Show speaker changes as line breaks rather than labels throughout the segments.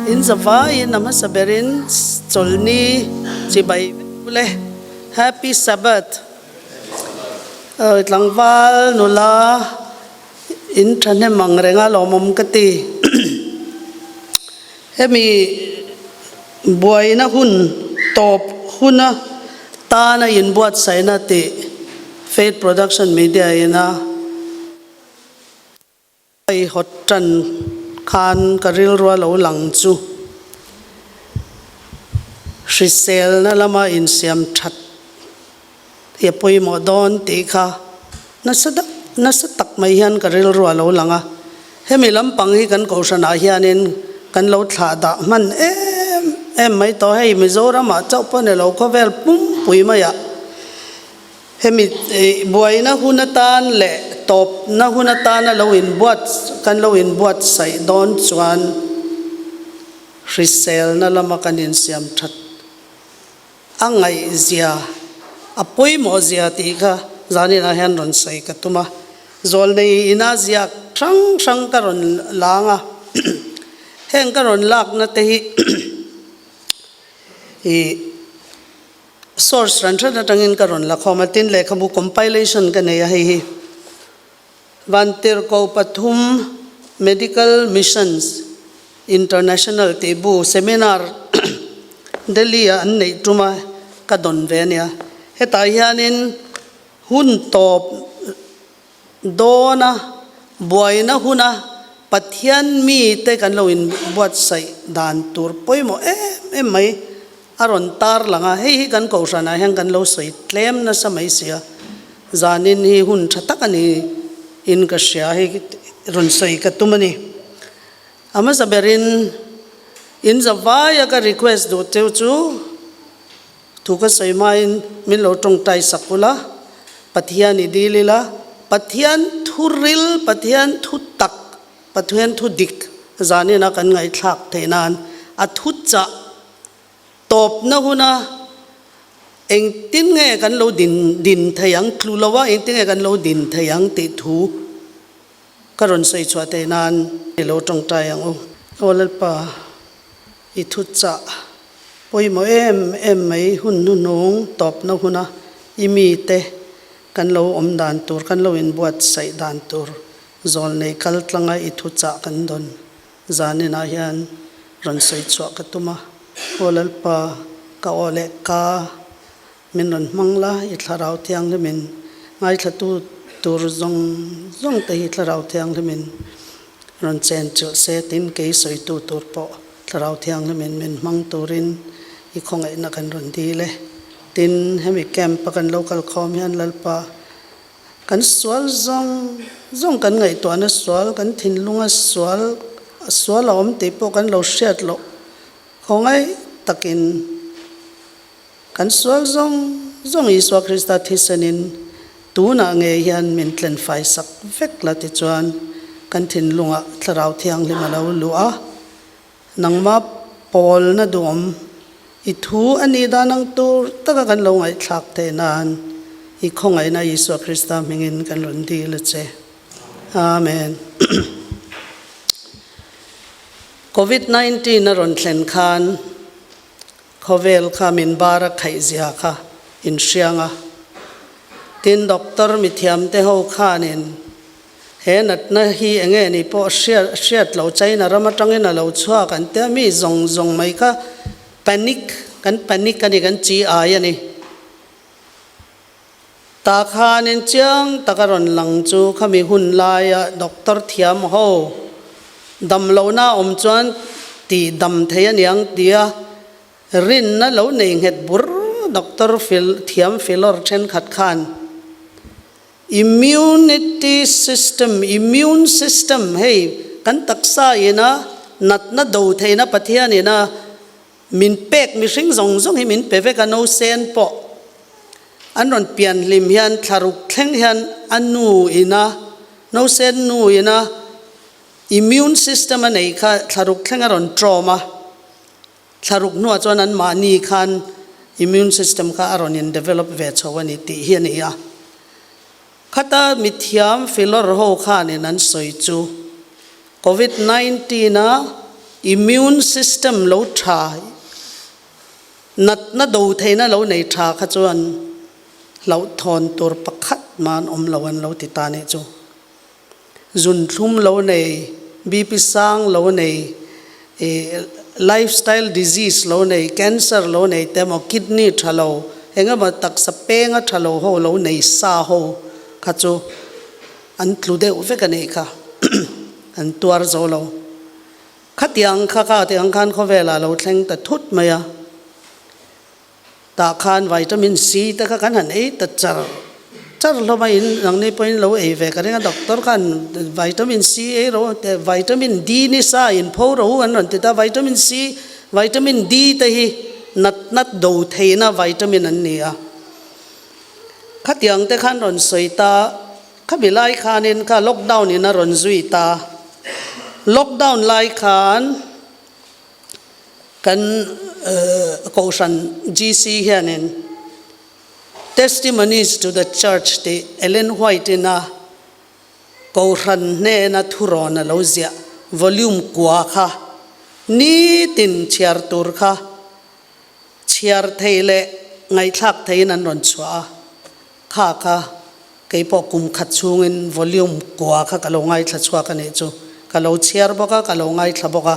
In zavaiin a hmasa berin chawlhni chibai vek ule. Happy Sabbath. Tlangval nula in thahnem ang renga lawmawm ka ti. Hemi buaina hun tawp huna tana inbuatsaihna tih Faith Production Media ina I hawt tan khan ka rilrua lo lang chu hriselna lama insiam that hi a pawimawh dawn tih kha nasa tak nasa tak mai hian ka rilrua lo lang a. Hemi lampang hi kan kohhranah hianin kan lo thlah dah hman em em mai tawh. Hei Mizoramah chauh pawh ni lo khawvel pumpui maiah. Hemi buaina hun atan leh tawpna hun atana lo inbuat kan lo inbuatsaih dawn chuan hriselna lama kan insiam that a ngaihzia, a pawimawhzia tih kha zaninah hian rawn sawi ka tum a. Zawlnei ina ziak hrang hrang ka rawn lang a, heng ka rawn lakna te hi ih. Source ran hran atangin ka rawn la khawm a, tin lehkhabu compilation ka nei a, hei hi Vantirhkoh pathum Medical Missions International tih bu seminar Delhi ah an neih tum a ka dawn ve a nia. Hetah hianin hun tawp dawna buaina huna Pathian mite kan lo inbuatsaih dan tur pawimawh em em mai a rawn tar lang a, hei hi kan kohhranah hian kan lo sawi tlem nasa mai si a, zanin hi hun tha tak a ni in ka hria, hei rawn sawi ka tum a ni. A hmasa berin in zavaia ka request duh teu chu, Thu ka sawi hmain min lo tawngtai sak ula, Pathian i dil ila, Pathian thu ril, Pathian thu tak, Pathian thu dik zanina kan ngaihthlak theih nan a thu chah tawpna huna engtin nge kan lo din din thei ang, tlu loa engtin nge kan lo din thei ang tih thu ka rawn sawi chhuah theih nan i lo tawngtai ang u. Aw Lalpa. I thu chah pawimawh em em mai hun hnuhnung tawpna huna i mite kan lo awm dan tur, kan lo inbuatsaih dan tur zawlnei kal tlanga i thu chah kan dawn zaninah hian rawn sawi chhuah ka tum a. Aw Lalpa, ka aw leh ka min rawn hmang la, i Thlarau Thianghlimin ngaithlatu tur zawng zawng te hi Thlarau Thianghlimin Rawn chen chilh se tin kei sawitu tur pawh Thlarau Thianghlimin min hmang turin i khawngaihna kan rawn dil e. Tin, hemi camp a kan lo kal khawm hian Lalpa, kan sual zawng zawng kan ngaihtuahna sual, kan thinlunga sual, sual a awm tih pawh kan lo hriat loh khawngaih takin Kan sual zawng zawng Isua Krista thisenin tunah ngei hian min tlenfai sak vek la tichuan kan thinlungah Thlarau Thianghlim a lo luh a, nangmah pawlna duhawm i thu a nih dan ang tur taka kan lo ngaihthlak theih nan i khawngaihna Isua Krista hmingin kan rawn dil a che. Amen. Covid 19 a rawn thlen khan Khawvel kha min bar a khaih zia kha in hriang a. Tin, doctor mithiam te ho khanin he natna hi enge ni pawh hriat hriat lo China ram atangin a lo chhuak an tia mi zawng zawng mai kha panic kan panic a ni kan chi ai a ni. Tah khanin chiang taka rawn lang chu khami hun laia doctor thiam ho dam lohna awm chuan tih dam thei a niang tia rinna lo nei nghet bur doctor fil thiam filawr thenkhat khan immunity system immune system hei kan taksa ina natna do theihna Pathian ina Min pek mihring zawng zawng hi min pe vek a, Nosen pawh an rawn pian hlim hian thlaruk thleng hian a nu ina Nosen nu ina immune system a nei kha thlaruk thleng a rawn tawm a, thlaruk hnuah chuan an mahni khan immune system kha a rawn in develop ve chho a ni tih hi a ni a. Khata mithiam filawr ho khanin an sawi chu Covid 19 a. Immune system lo tha, natna do theihna lo nei tha kha chuan hlauhthawn tur pakhat mah an awm lo an lo ti ta nih chu. Zunthlum lo nei, BP sang lo nei, lifestyle disease lo nei, cancer lo nei te emaw kidney tha lo, eng emaw taksa penga tha lo ho lo nei sa ho kha chu an tlu deuh vek a nih kha, an tuar zo lo. Khatiang kha kha tih ang khan khawvelah lo thleng ta thut mai a, tah khan vitamin C te kha kan han ei ta char char hlawm a, in nangni pawhin lo ei ve ka ring a, doctor khan vitamin C ei ro te vitamin D ni sa in pho ro an rawn ti ta, vitamin C vitamin D te hi nat nat do theihna vitamin an ni a, khatiang te khan rawn sawi ta. Khami lai khanin kha lockdown in a rawn zui ta. Lockdown lai khan kan Kohhran GC hianin Testimonies to the Church tih Ellen White in a Kohhran hnena thurawn a lo ziah volume kua kha nitin chhiar tur kha chhiar thei leh ngaihthlak theiin an rawn chhuah a, kha kha Keipawh kum khat chhungin volume kua kha ka lo ngaithla chhuak a nih chu. Ka lo chhiar bawk a, ka lo ngaithla bawk a.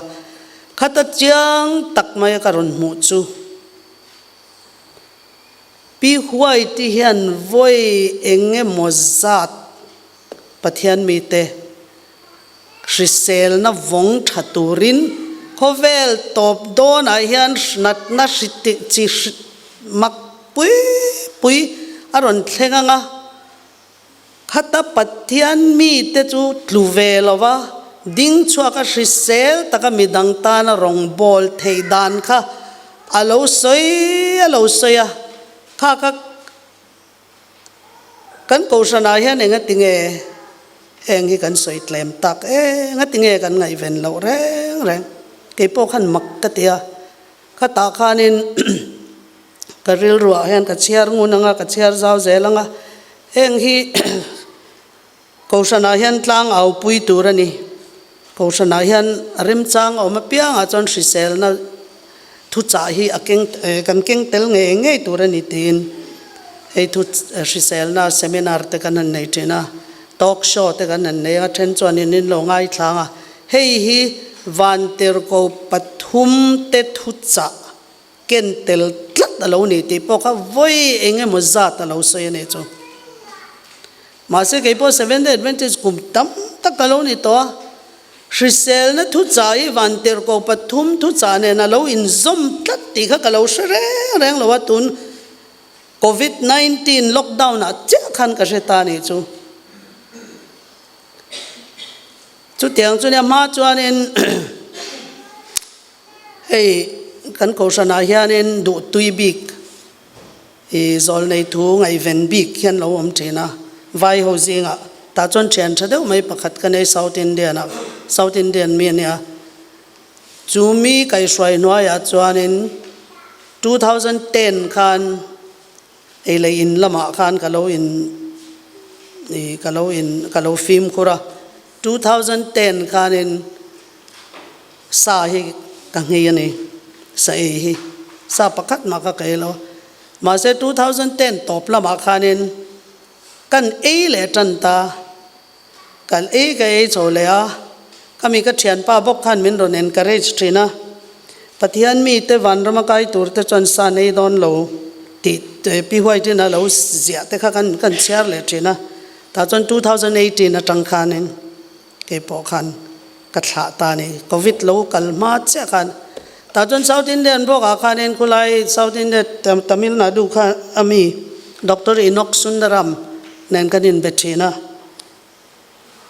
Khata chiang tak mai ka rawn hmuh chu. Pi White-i hian vawi eng emaw zat Pathian mite hriselna vawng tha turin khawvel tawp dawnah hian natna hri chi mak pui pui a rawn thleng ang a, khata Pathian mite chu tlu ve lova ding chhuaka hrisel taka midang tana rawngbâwl theih dan kha a lo sawi a lo sawi a, kha kha Kan Kohhranah hian enga tinge heng hi kan sawi tlem tak e, enga tinge kan ngaihven loh reng reng. Kei pawh khan mak ka ti a, khatah khanin ka rilruah hian ka chhiar ngun ang a, ka chhiar zau zel ang a, heng hi Kohhranah hian tlang au pui tur a ni. Kohhranah hian a remchang a awm apiangah chuan hriselna thuchah hi a keng kan keng tel ngei ngei tur a ni tiin hei thu hriselna seminar te kan han nei thin a, talk show te kan han nei a, then chuanin in lo ngaithlang a, hei hi Vantirhko pathum te thuchah ken tel tlat a lo ni tih pawh kha vawi eng emaw zat a lo sawi a nih chu. Mahse kei pawh Seventh Day Adventist kum tam tak ka lo ni tawh a, hriselna thuchah hi Vantirhko pathum thuchah nen a lo inzawm tlat tih kha ka lo hre reng reng lo a, tun Covid 19 lockdown ah chiah khan ka hre ta a nih chu. Chutiang chu nia hma chuanin Hei kan Kohhranah hianin duhtui bik i zawlnei thu ngaihven bik hian lo awm thin a, vai ho zingah tah chuan thian tha deuh mai pakhat ka nei South Indian ah, South Indian mi a nia. Chu mi kaihhruai hnuaiah chuanin 2010 khan ei leh in lamah khan ka lo in i ka lo in ka lo fimkhur a, 2010 khanin Sa hi ka nghei a ni, sa ei hi sa pakhat mah ka kei lo. Mahse 2010 tawp lamah khanin kan ei leh tan ta, kan ei ka ei chho leh a, khami ka thianpa bawk khan min rawn encourage thin a, Pathian mite vanrama kai tur te chuan sa nei dawn lo tih Pi White-in a lo ziah te kha kan kan chhiar leh thin a, tah chuan 2018 atang khanin Kei pawh khan ka thlah ta a ni. Covid lo kal hma chiah khan tah chuan South Indian bawkah khanin khulai South India Tamil Nadu kha a mi Doctor Enoch Sundaram nen kan inbe thin a.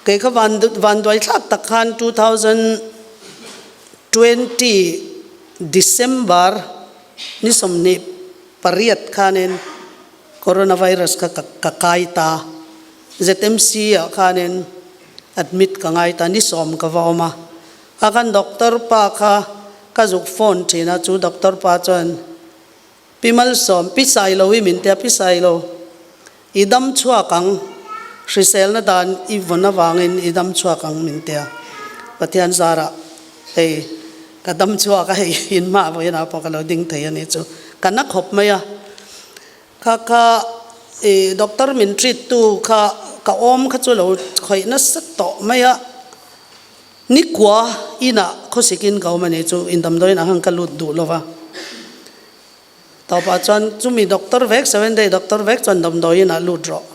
Kei kha van vanduai thlak tak khan 2020 December ni 28 khanin Coronavirus kha ka kai ta. ZMC ah khanin admit ka ngai ta ni sawm ka va awm a, a kan doctor pa kha ka zuk phone thin a, chu doctor pa chuan Pi Malsawm, Pi Sailo i min tia, Pi Sailo i dam chhuak ang, hriselna dan i vawn avangin i dam chhuak ang min tia, Pathian zarah hei. Ka dam chhuak a, hei in hmaah vawiinah pawh ka lo ding thei a nih chu. Ka na khawp mai a. Kha kha i doctor min treat tu kha ka awm kha chu lo khawih nasa tawh mai a. Nikua inah khawsikin ka awm a nih chu, in damdawiinah khan ka lut duh lo va. Tawpah chuan chumi doctor vek, seven day doctor vek chuan damdawiinah lut rawh.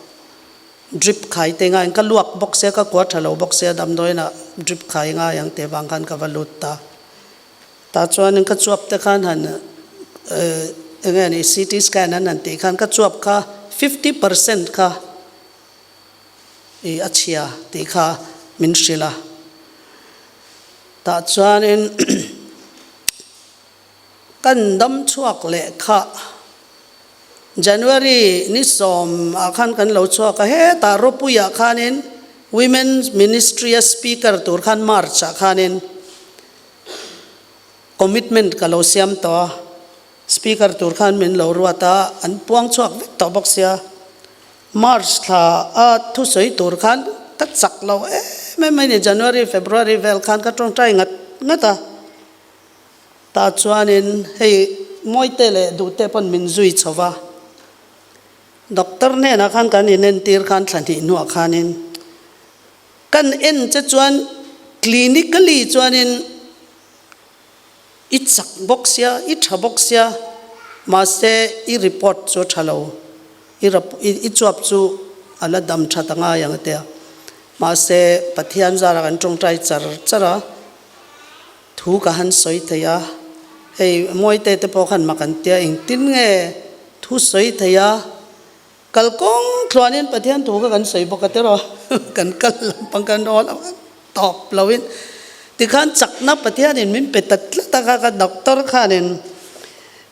Drip khai te ngaiin ka luak bawk sia, ka kua tha lo bawk sia, damdawiinah drip khai ngai ang tih avang khan ka va lut ta. Tah chuanin ka chuap te khan han eng nge ni CT scan an han tih khan ka chuap kha 50% kha i a chhia tih kha min hrilh a. Tah chuanin kan dam chhuak leh kha January ni sawm ah khan kan lo chhuak a, hetah Ropuiah khanin Women's Ministry a speaker tur khan March ah khanin commitment ka lo siam tawh a, speaker tur khan min lo ruat a, an puang chhuak vek tawh bawk sia. March thla a thusawi tur khan ka chak lo em em mai ni, January, February vel khan ka tawngtai ngat ngat a. Tah chuanin hei Mawite leh Duhte pawn min zui chho va, Doctor hnenah khan kan inentir khan thla hnih hnuah khanin kan en che chuan clinically chuanin i chak bawk sia, i tha bawk sia, mahse i report chu a tha lo, i i chuap chu a la dam that a ngai ang a tia. Mahse Pathian zara kan tawngtai char char a. Thu ka han sawi thei a, hei Mawite te pawh khan mak an tia engtin nge thu sawi thei a, kalkawng tluanin Pathian thu kha kan sawi bawk a tiraw, kan kal lampang kan rawn a tawp loin tikhan chakna Pathianin min pe ta tlat a kha ka doctor khanin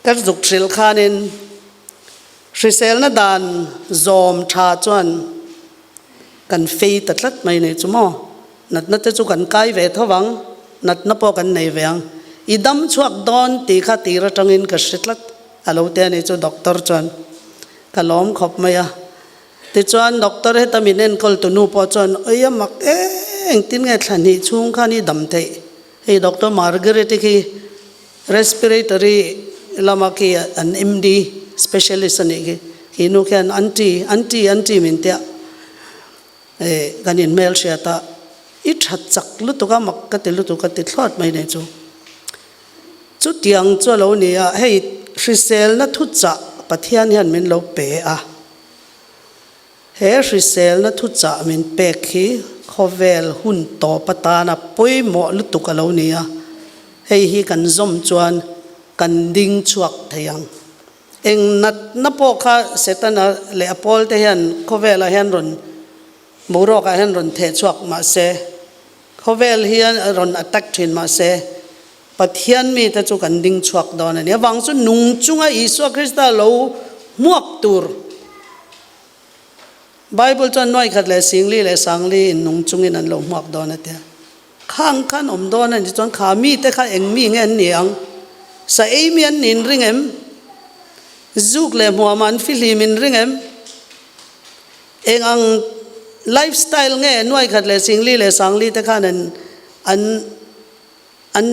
ka zuk hrilh khanin hriselna dan zawm tha chuan kan fei ta tlat mai nei chu maw. Natna te chu kan kai ve tho vang, natna pawh kan nei ve ang. I dam chhuak dawn tih kha tir atangin ka hre tlat a lo ti a ni chu doctor chuan ka lawm khawp mai a. Tichuan doctor heta min enkawl tu nu pawh chuan Awi a mak engtin nge thla hnih chhung khan i dam theih? Hei Doctor Margaret-i khi respiratory lama khi an MD specialist a nih khi, khi nu khian aunty, aunty, aunty min tia. Eh, kan in hmel hriat a, i tha chak lutuk a, mak ka ti lutuk a ti thlawt mai nei chu. Chutiang chu a lo ni a, hei hriselna thuchah Pathian hian min lo pe a. He hriselna thuchah min pek hi khawvel hun tawp atana pawimawh lutuk a lo ni a, hei hi kan zawm chuan kan ding chhuak thei ang. Eng natna pawh kha Setana leh a pawlte hian khawvelah hian rawn boruakah hian rawn theh chhuak mah se, khawvel hian rawn attack thin mah se, Pathian mite chu kan ding chhuak dawn a ni. Avang chu nung chunga Isua Krista lo hmuak tur Bible chuan nuaikhat leh singli leh sangli in nung chungin an lo hmuak dawn a tia. Khang khan awm dawn a ni chuan kha mite kha eng mi nge an ni ang? Sa ei mi an nin ring em? Zuk leh hmuam an fihlim in ring em? Eng ang life style nge nuaikhat leh singli leh sangli te khan an an an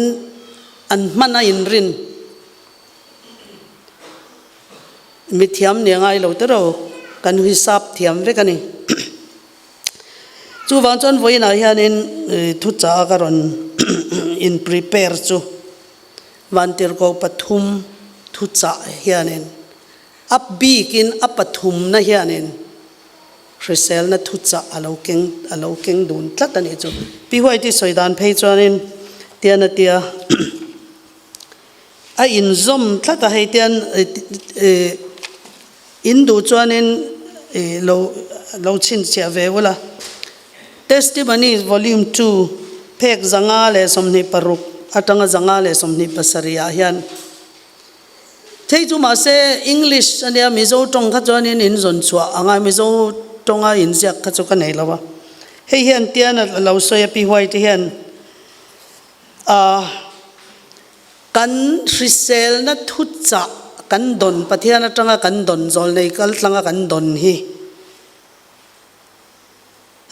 an hman a in rin? Mithiam nia ngai lo tero kan hisap thiam vek a ni. Chuvang chuan vawiinah hianin thuchah ka rawn in prepare chu Vantirhkoh pathum thuchah hianin a bikin a pathumna hianin hriselna thuchah a lo keng a lo keng dun tlat a nih chu. Pi Huaiti sawi dan phei chuanin tian a tia a inzawm tlat a hei tian In duh chuanin i lo lo chhinchhiah ve ula. Testimonies Volume ii phek 526 atanga 527 ah hian thei chu mahse English ania Mizo tawng kha chuanin in zawn chhuah anga Mizo tawnga inziak kha chu ka nei lo a. Hei hian tian a lo sawi a Pi White hian ah Kan hriselna thuchah kan dawn, Pathian atanga kan dawn, zawlnei kaltlanga kan dawn hi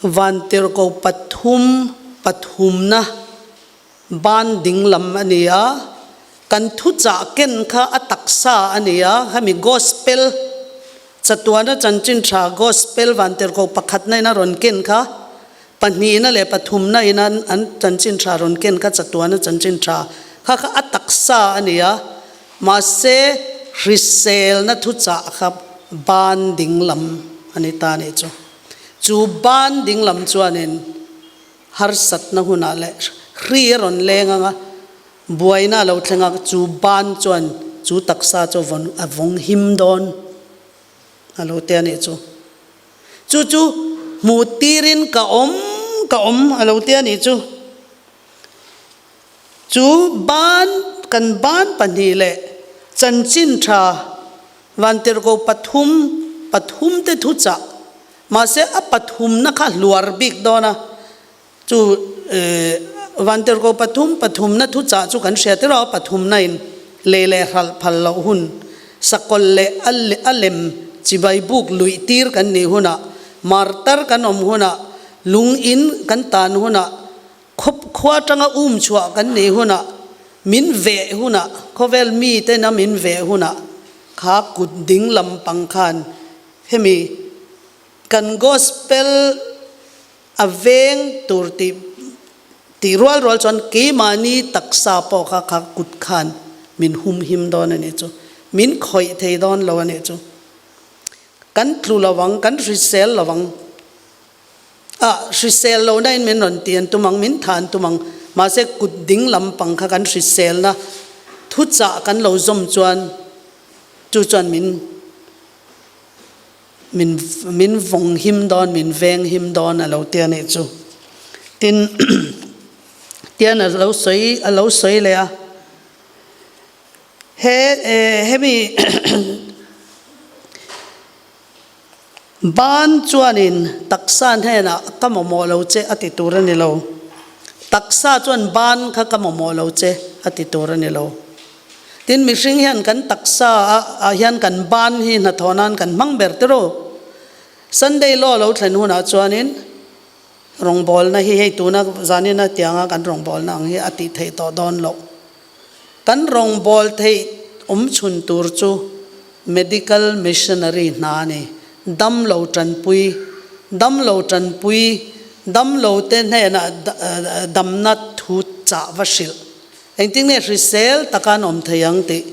Vantirhko pathum pathumna Ban dinglam a ni a, kan thuchah ken kha a taksa a ni a, hemi Gospel, chatuana chanchin tha Gospel vantirhkoh pakhatna in a rawn ken kha, pahnihna leh pathumna in an chanchin tha rawn ken kha chatuana chanchin tha kha kha a taksa a ni a, mahse hriselna thuchah kha ban dinglam a ni ta a nih chu. Chu ban dinglam chuanin. Harsatna hunah leh hri a rawn leng ang a, buaina a lo thleng a, chu ban chuan chu taksa chu a vawng him dawn a lo ti a nih chu. Chu chu hmuh tirin ka awm ka awm a lo ti a nih chu. Chu ban kan ban pahnih leh chanchin tha Vantirhkoh pathum pathumte thuchah mahse a pathumna kha hluar bik dawn a, chu Vantirhkoh pathum pathumna thuchah chu kan hria tir a, pathumna in lei leh hralh phal loh hun, sakawlh leh a lem chibai buk luih tir kan nih hunah, martar kan awm hunah, lung in kan tan hunah, Khawp khua atanga um chhuah kan nih hunah, min veh hunah, khawvel mitena min veh hunah kha kut ding lam pang khan hemi kan gospel a veng tur tih tih rual rual chuan keimahni taksa pawh kha kha kut khan min humhim dawn a nih chu, min khawih thei dawn lo a nih chu. Kan tlu lo ang, kan hrisel lo ang. A hrisel lohna in min rawn ti an tum ang, min tha an tum ang. Mahse kut ding lampang kha kan hriselna thuchah kan lo zawm chuan chu chuan min min min vawng him dawn, min veng him dawn a lo ti a nih chu. Tin, tian a lo sawi a lo sawi leh a. He hemi Ban chuanin taksa hnenah ka mamawh lo che a ti tur a ni lo. Taksa chuan ban kha ka mamawh lo che a ti tur a ni lo. Tin, mihring hian kan taksa ah hian kan ban hi hnathawh nan kan hmang ber tiraw. Sunday law lo thlen hunah chuanin rawngbawlna hi hei tuna zanina tianga kan rawngbawlna ang hi a tih theih tawh dawn loh. Kan rawngbâwl theih awm chhun tûr chu medical missionary hna a ni. Damlo ṭanpui, damlo ṭanpui, damlote hnênah damna thu chah va hrilh. Engtin nge hrisêl taka an awm thei ang tih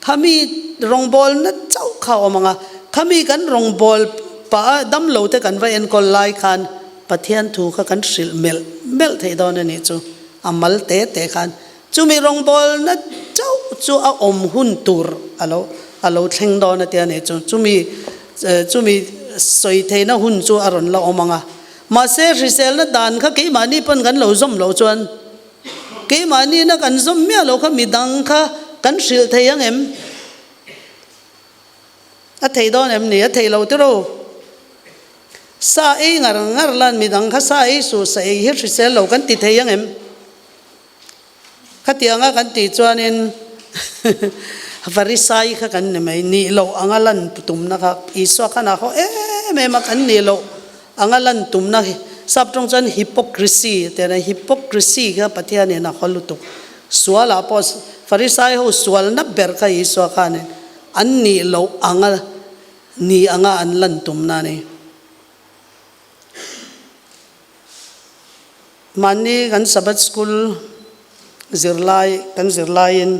khami rawngbâwlna chauh kha a awm ang a. Khami kan rawngbâwl pah a damlote kan va enkawl lai khân Pathian thu kha kan hrilh melh melh thei dâwn a nih chu. A mal tê tê khân Chumi rawngbawlna chauh chu a awm hun tur a lo a lo thleng dawn a tia nih chu. Chumi chumi sawi theihna hun chu a rawn la awm ang a. Mahse hriselna dan kha keimahni pawn kan lo zawm loh chuan keimahni na kan zawm miah loh kha midang kha kan hrilh thei ang em? A thei dawn em ni? A thei lo tiraw? Sa ei ngar ngar lan midang kha sa ei suh sa ei hi hrisel lo kan ti thei ang em? Khatianga kan tih chuanin Farisai kha kan ni mai, nih loh anga lan tumna kha Isua khan a haw em em a, kan nih loh anga lan tumna hi sap tawng chuan hypocrisy tih a ni, hypocrisy kha Pathianin a haw lutuk. Sualah pawh Farisai ho sualna ber kha Isua khanin an nih loh anga ni anga an lan tumna a ni. Mahni kan Sabbath School zirlai kan zirlaiin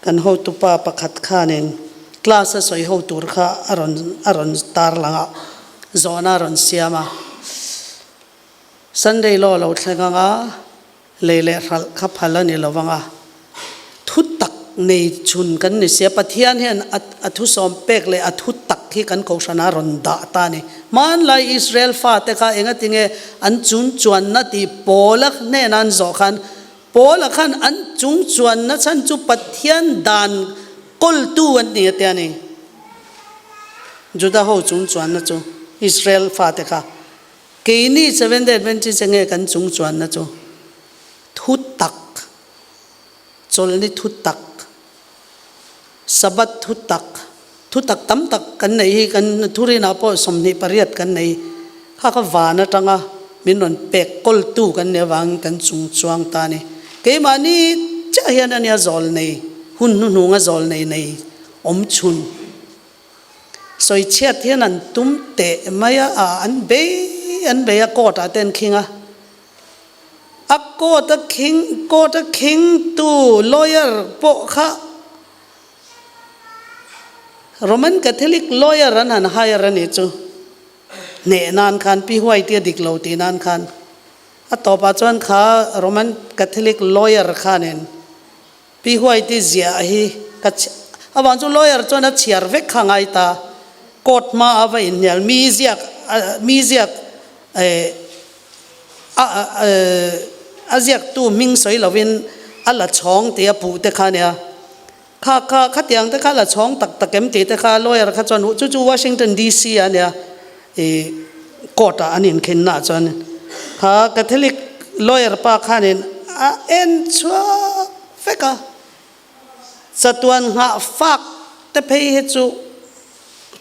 kan hotupa pakhat khanin class a sawi ho tur kha a rawn a rawn tarlang a, zawhna a rawn siam a. Sunday law lo thleng ang a, Lei leh hralh kha phal a ni lo vang a, thu tak nei chhun kan ni sia. Pathian hian a thusawm pek leh a thu tak hi kan kohhran a rawn dah ta a ni. Hmanlai Israel fate kha engatinge an chung chuanna tih Paula hnena an zawh khan, Paula khan an chung chuanna chhan chu Pathian dan kawltu an ni a ti a ni. Juda ho chung chuanna chu Israel fate kha. Keini Seventh-day Adventist enge kan chung chuanna chu thu tak, chawlhni thu tak, Sabbath thu tak, thu tak tam tak kan nei hi kan thurinah pawh 28 kan nei kha kha van atanga min rawn pek kawltu kan nih avangin kan chung chuang ta a ni. Keimahni chiah hian a nia zawl nei, hun hnuhnunga zawl nei nei awm chhun. Sawichhiat hian an tum teh mai a, an bei an bei a court ah te an khing a. A court a khing court a khing tu lawyer pawh kha Roman Catholic lawyer an han hire a nih chu. Hneh nan khan Pi Huai tia dik lo tih nan khan a tawpah chuan kha Roman Catholic lawyer khanin Pi Huai ti ziah hi ka avang chu lawyer chuan a chhiar vek kha ngai ta. Court hma a va inhnial mi ziak mi ziak a a ziaktu hming sawi lovin a la chhawng tih a puh te kha nia. Kha kha khatiang te kha la chhawng tak tak em tih te kha lawyer kha chuan chu chu Washington DC a nia i court ah an inkhin na chuan kha Catholic lawyer pa khanin a en chhuak vek a, chatuan nghah fak te phei hi chu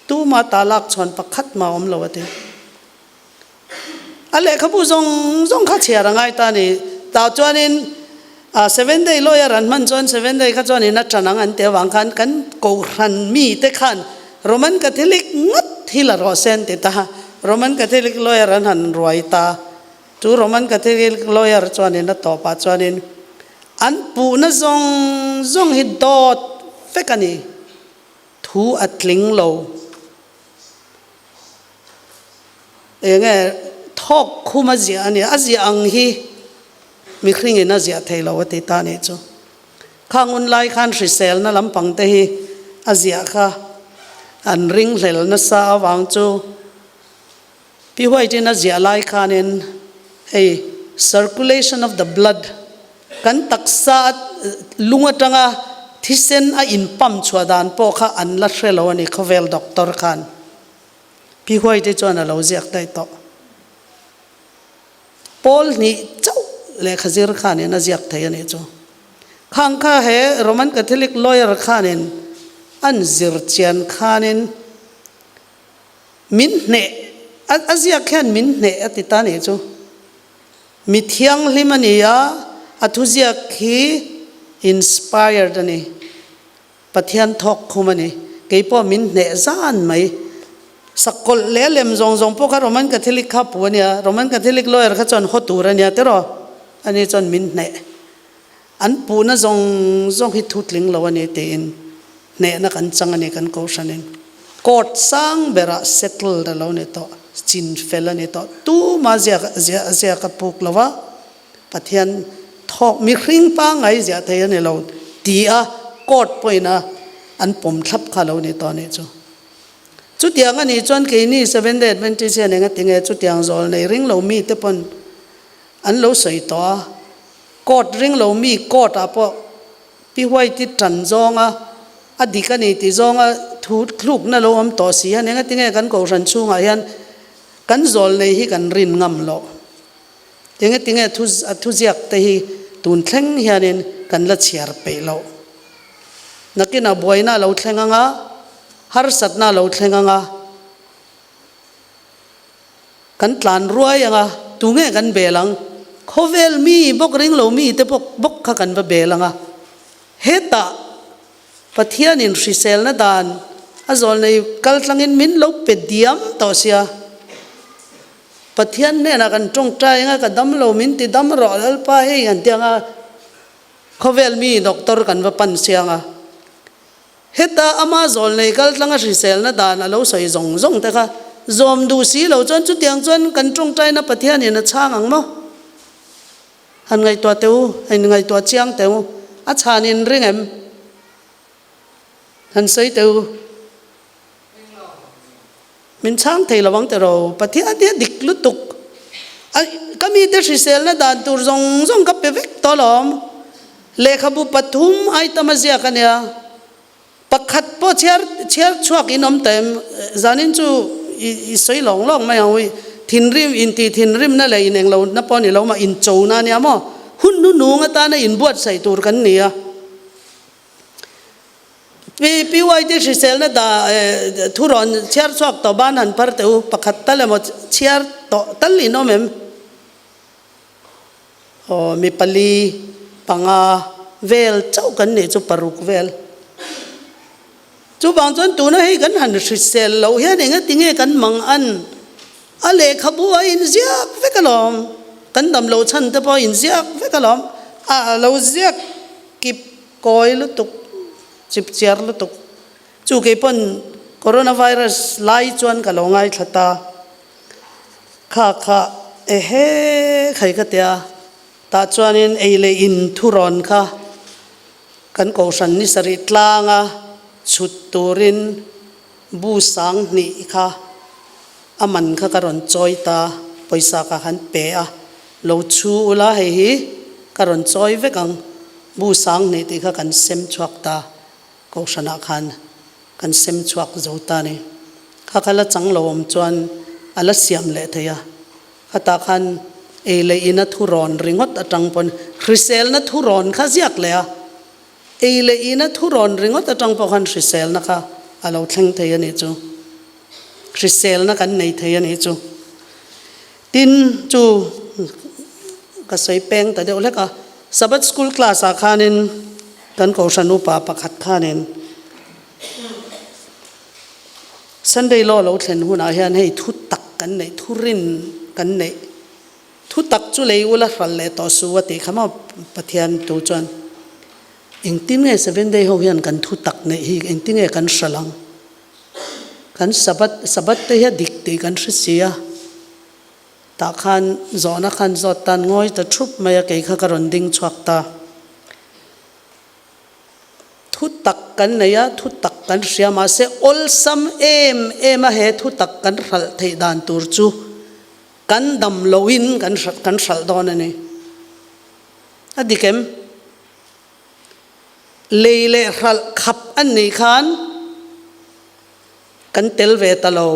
tuma ta lak chhuan pakhat mah a awm lo a ti. A lehkhabu zawng zawng kha chhiar a ngai ta a ni. Tah chuanin Seven Day lawyer an hman chuan Seven Day kha chuanin a ṭan ang an tih avang khan kan Kohhran mite khan Roman Catholic ngawt hi la rawh se an ti ta. Roman Catholic lawyer an han ruai ta. Chu Roman Catholic lawyer chuanin a tawpah chuanin an puhna zawng zawng hi dawt vek a ni. Thu a tling lo. Enge thawk khum a ziah a nia, a ziah ang hi mihringin a ziah thei lo a ti ta nih chu. Khang hun lai khan hriselna lampang te hi a ziah kha an ringhlel nasa avang chu Pi White-in a ziah lai khanin hei circulation of the blood kan taksa lung atanga thisen a in pump chhuah dan pawh kha an la hre lo a ni khawvel doctor khan. Pi Huaite chuan a lo ziak daih tawh. Paul hnih chauh lehkha zir khanin a ziak thei a nih chu. Khang kha he Roman Catholic lawyer khanin an zir chian khanin min hneh, a ziak hian min hneh a ti ta a nih chu. Mi thianghlim a ni a, a thuziak hi inspired a ni. Pathian thawk khum a ni. Kei pawh min hneh zan mai. Sakawlh leh lem zawng zawng pawh kha Roman Catholic kha pu a nia. Roman Catholic lawyer kha chuan haw tur a nia tiraw? Ani chuan min hneh. An puhna zawng zawng hi thu tling lo a ni tiin hnehna kan chang a ni kan kohhranin. Court sang berah settled a lo ni tawh, chin fel a ni tawh. Tuma ziak ziah ziak a puk lo va. Pathian thawk mihring pangngai ziah thei a ni lo ti a court pawhin a an pawm thlap kha lo ni tawh a nih chu. Chutiang a nih chuan keini Seventh Day Adventist hian enga tinge chutiang zawl nei ring lo mi te pawn an lo sawi tawh a, court ring lo mi court ah pawh Pi White-i tan zawnga a dik a ni tih zawnga thu thlukna lo awm tawh si hian enga tinge kan kohhran chhungah hian kan zawl nei hi kan rin ngam loh. Enge tinge thu a thuziak te hi tun thleng hianin kan la chhiar peih loh. Nakinah buaina a lo thleng anga, harsatna a lo thleng anga, kan tlan ruai anga, tunge kan bel ang? Khawvel mi bawk ring lo mi te bawk bawk kha kan va bel anga. Hetah Pathianin hriselna dan a zawlnei kaltlangin min lo pe diam tawh sia. Pathian hnenah kan tawngtai anga ka dam lo min ti dam rawh Lalpa hei han ti anga khawvel mi doctor kan va pan siang a. Heta ama zawl nei kal tlanga hriselna dan a lo sawi zawng zawng te kha zawm duh si lo chuan chutiang chuan kan tawngtaina Pathianin a chhang ang maw? Han ngaihtuah teh u, han ngaihtuah chiang teh u, a chhan in ring em? Han sawi teh u. Min chhang thei lo ang tiraw? Pathian hi a dik lutuk. A, ka mite hriselna dan tur zawng zawng ka pe vek tawh alawm. Lehkhabu pathum item a ziak a nia. Pakhat pawh chhiar chhiar chhuak in awm ta em? Zanin chu i i sawi lawng lawng mai ang ui. Thinrim intih thinrimna leh inenglohna pawh a ni lo mah, inchona a nia maw? Hun hnunung atana inbuatsaih tur kan ni a. PYT hriselna dah thu rawn chhiar chhuak tawh ban han phar teh u, pakhat tal emaw chhiar tawh tal in awm em? Aw mi pali, Panga vel chauh kan nih chu paruk vel. Chuvang chuan tuna hei kan han hrisel loh hian engati nge kan mang an a lehkhabu a inziak vek alawm, kan dam loh chhan te pawh a inziak vek alawm, a lo ziak kip kawi lutuk, chip chiar lutuk. Chu kei pawn coronavirus lai chuan ka lo ngaithla ta, kha kha ehe khai ka tia. Tah chuanin ei leh in thurawn kha kan kohhran ni sarih tlanga chhut turin bu sang hnih kha a man kha ka rawn chawi ta, pawisa ka han pe a, lo chhu ula hei hi ka rawn chawi vek ang, bu sang hnih tih kha kan sem chhuak ta, kohhranah khan kan sem chhuak zo ta ni. Kha kha la chang lo awm chuan a la siam leh thei a. Khatah khan ei leh ina thurawn ringawt atang pawn hriselna thurawn kha ziak leh a, ei leh ina thurawn ringawt atang pawh khan hriselna kha a lo thleng thei a nih chu. Hriselna kan nei thei a nih chu. Tin, chu ka sawi peng ta deuh hlek a, Sabbath school class ah khanin kan Kohhran upa pakhat khanin Sunday law lo thlen hunah hian hei thu tak kan neih, thu rin kan neih, thu tak chu lei ula hral leh tawh su a tih kha maw Pathian tu chuan engtin nge Seven Day ho hian kan thu tak neih hi engtin nge kan hral ang? Kan Sabbath, Sabbath te hi a dik tih kan hre si a, tah khan zawhna khan zawt tan ngawi ta thup mai a kei kha ka rawn ding chhuak ta. Thu tak kan nei a, thu tak kan hria mahse awlsam em em a he thu tak kan hralh theih dan tur chu kan dam loin kan kan hralh dawn a ni. A dik em? Lei leh hralh khap an nih khan kan tel ve ta lo.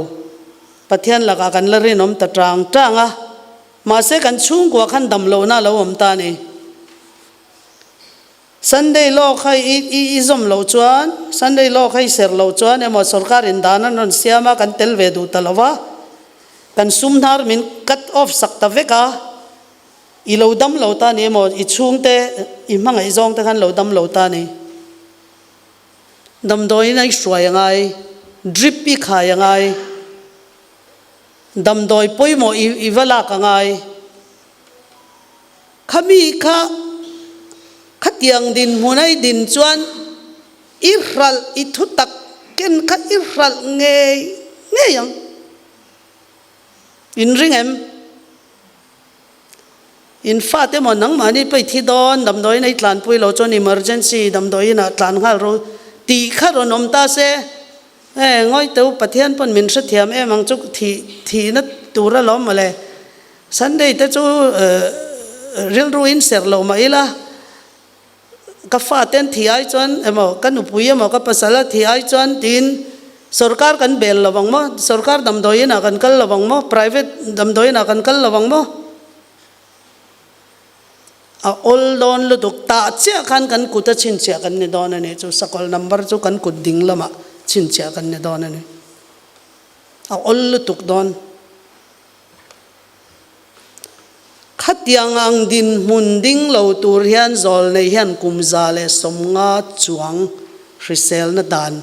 Pathian lakah kan la rinawm ta tang tang a, mahse kan chhungkua khan dam lohna a lo awm ta a ni. Sunday law kha i i i zawm loh chuan, Sunday law kha i serh loh chuan emaw sorkar in dan an rawn siam a, kan tel ve duh ta lo va, kan sum hnar min cut off sak ta vek a, i lo dam lo ta ni emaw i chhungte i hmangaih zawng te khan lo dam lo ta ni. Damdawiin a i hruai a ngai, drip i khai a ngai, damdawi pawimawh i i va lak a ngai. Khami kha khatiang dinhmun a i din chuan i hralh i thu tak ken kha i hralh ngei ngei ang. In ring em? In fate emaw nangmahni pawh i thi dawn damdawiin a i tlanpui lo chuan emergency damdawiin ah tlan nghal rawh u tih kha rawn awm ta se e ngawi teu Pathian pawn min hrethiam em ang chu thih thihna tur alawm mawle. Sunday te chu rilru in serh lo mah ila, ka fa ten thi ai chuan emaw ka nupui emaw ka pasal a thi ai chuan tiin sorkar kan bel lo vang maw, sorkar damdawiin ah kan kal lo vang maw, private damdawiin ah kan kal lo vang maw? A awl dawn lutuk tah chiah khan kan kut a chhinchhiah kan ni dawn a ni chu, sakawlh number chu kan kut ding lamah chhinchhiah kan ni dawn a ni, a awl lutuk dawn. Khatiang ang dinhmun ding lo tur hian zawlnei hian kum 150 chuang hriselna dan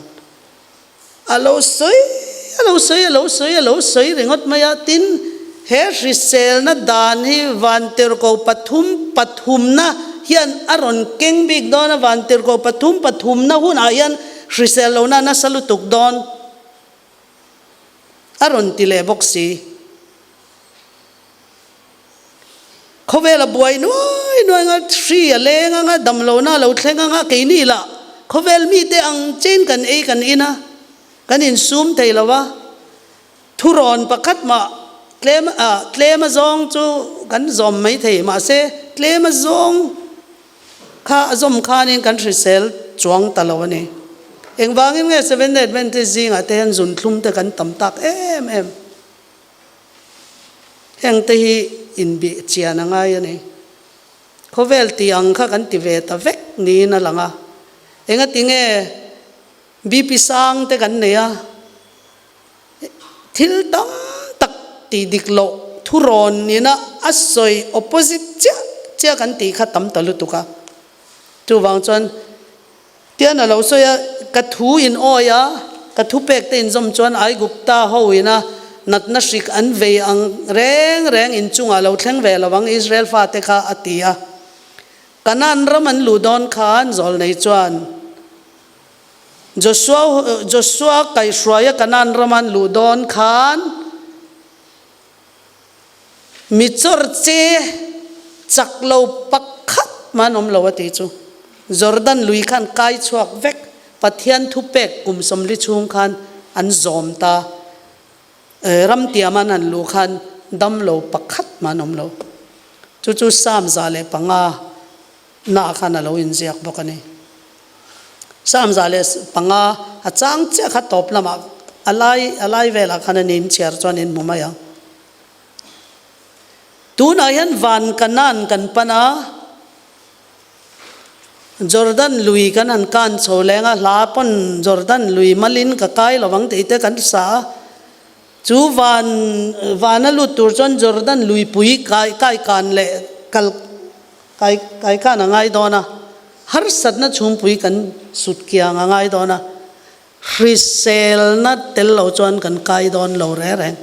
a lo sawi a lo sawi a lo sawi a lo sawi ringawt mai a. Tin, he hriselna dan hi Vantirhkoh pathum pathumna hian a rawn keng bik dawn a, Vantirhkoh pathum pathumna hunah hian hrisel lohna a nasa lutuk dawn. A rawn ti leh bawk si. Khawvel a buai nuai nuai anga, hri a leng anga, damlohna a lo thleng anga, keini lah khawvel mite ang chein kan ei kan in a, kan insum thei lo a, thurawn pakhat mah tlem ah tlem a zawng chu kan zawm mai thei mahse tlem a zawng Kha a zawm khanin kan hrisel chuang ta lo a ni. Engvangin nge Seventh Day Adventist zingah te hian zunthlum te kan tam tak em em? Heng te hi inbih chian a ngai a ni. Khawvel tih ang kha kan ti ve ta vek niin a lang a. Engati nge BP sang te kan nei a? Thil tam tak tih dik loh thurawn nina a sawi opposite chiah chiah kan tih kha tam ta lutuk a. Chuvang chuan tian a lo sawi a, Ka thu in awi a, ka thupek te inzawm chuan Aigupta ho ina natna hrik an vei ang reng reng inchungah lo thleng ve lo ang Israel fate kha a ti a. Kanaan ram an luh dawn khan zawlnei chuan Joshua Joshua kaihhruaia Kanaan ram an luh dawn khan Mi chawr che chak lo pakhat mah an awm lo a ti chu. Jordan lui khan kai chhuak vek Pathian thupek kum 40 chhung khan an zawm ta. Ramtiam an han luh khan dam lo pakhat mah an awm lo. Chu chu Psalm 105 na khan a lo inziak bawk a ni. Psalm 105 a chang chiah kha tawp lamah a lai a lai velah khan a ni inchhiar chuan in hmu mai ang. Tunah hian van Kanaan kan pan a, Jordan lui kan han kan chho leng a, hla pawn Jordan lui malin ka kai lo ang tih te kan sa a. Chu van vana lut tur chuan Jordan luipui kai kai kan leh kal kai kai kan a ngai dawn a, harsatna chhungpui kan sut kiang a ngai dawn a, hriselna tel lo chuan kan kai dawn lo reng reng.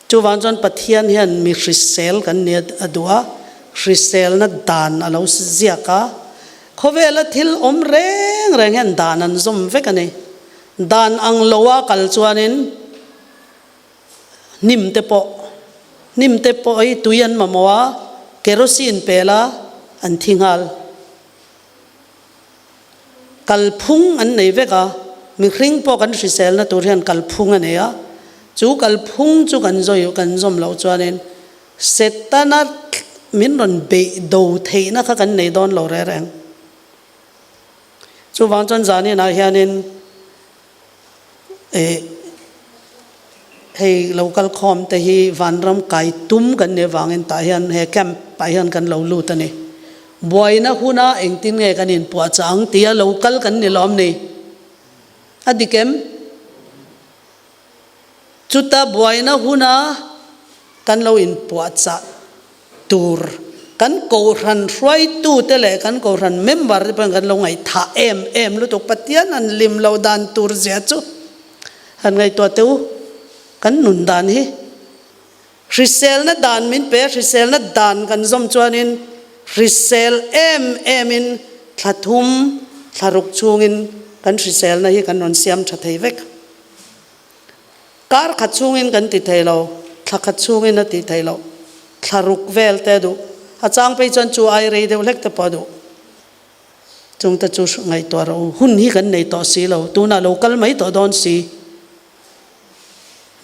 Chuvang chuan Pathian hian mi hrisel kan ni a duh a, hriselna dan a lo ziak a. Khawvela thil awm reng reng hian dan an zawm vek a ni. Dan ang loa kal chuanin hnim te pawh, hnim te pawh hi tui an mamawh a, kerosene pel a, an thi nghal. Kalphung an nei vek a, mihring pawh kan hriselna tur hian kalphung a nei a, chu kalphung chu kan zawi kan zawm loh chuanin Setana min rawn beih do theihna kha kan nei dawn lo reng reng. Chuvang chuan zaninah hianin eh hei lo kal khawm te hi vanram kai tum kan nih avangin tah hian he camp ah hian kan lo lut a ni. Buaina huna engtin nge kan inpuahchah ang tia lo kal kan ni lawm ni? A dik em? Chuta buaina huna kan lo inpuahchah tur kan kohhran hruaitute leh kan kohhran member te pawhin kan lo ngaihthah em em lutuk. Pathian an lim lo dan tur zia chu han ngaihtuah teh u, kan nun dan hi hriselna dan min pe a, hriselna dan kan zawm chuanin hrisel em emin thla thum thla ruk chhungin kan hriselna hi kan rawn siam tha thei vek. Kar khat chhungin kan ti thei lo, thla khat chhungin a tih theih loh. Thla ruk vel te a duh. A chang phei chuan chu ai rei deuh hlek te pawh a duh. Chung te chu ngaihtuah rawh u. Hun hi kan nei tawh si lo. Tunah lo kal mai tawh dawn si.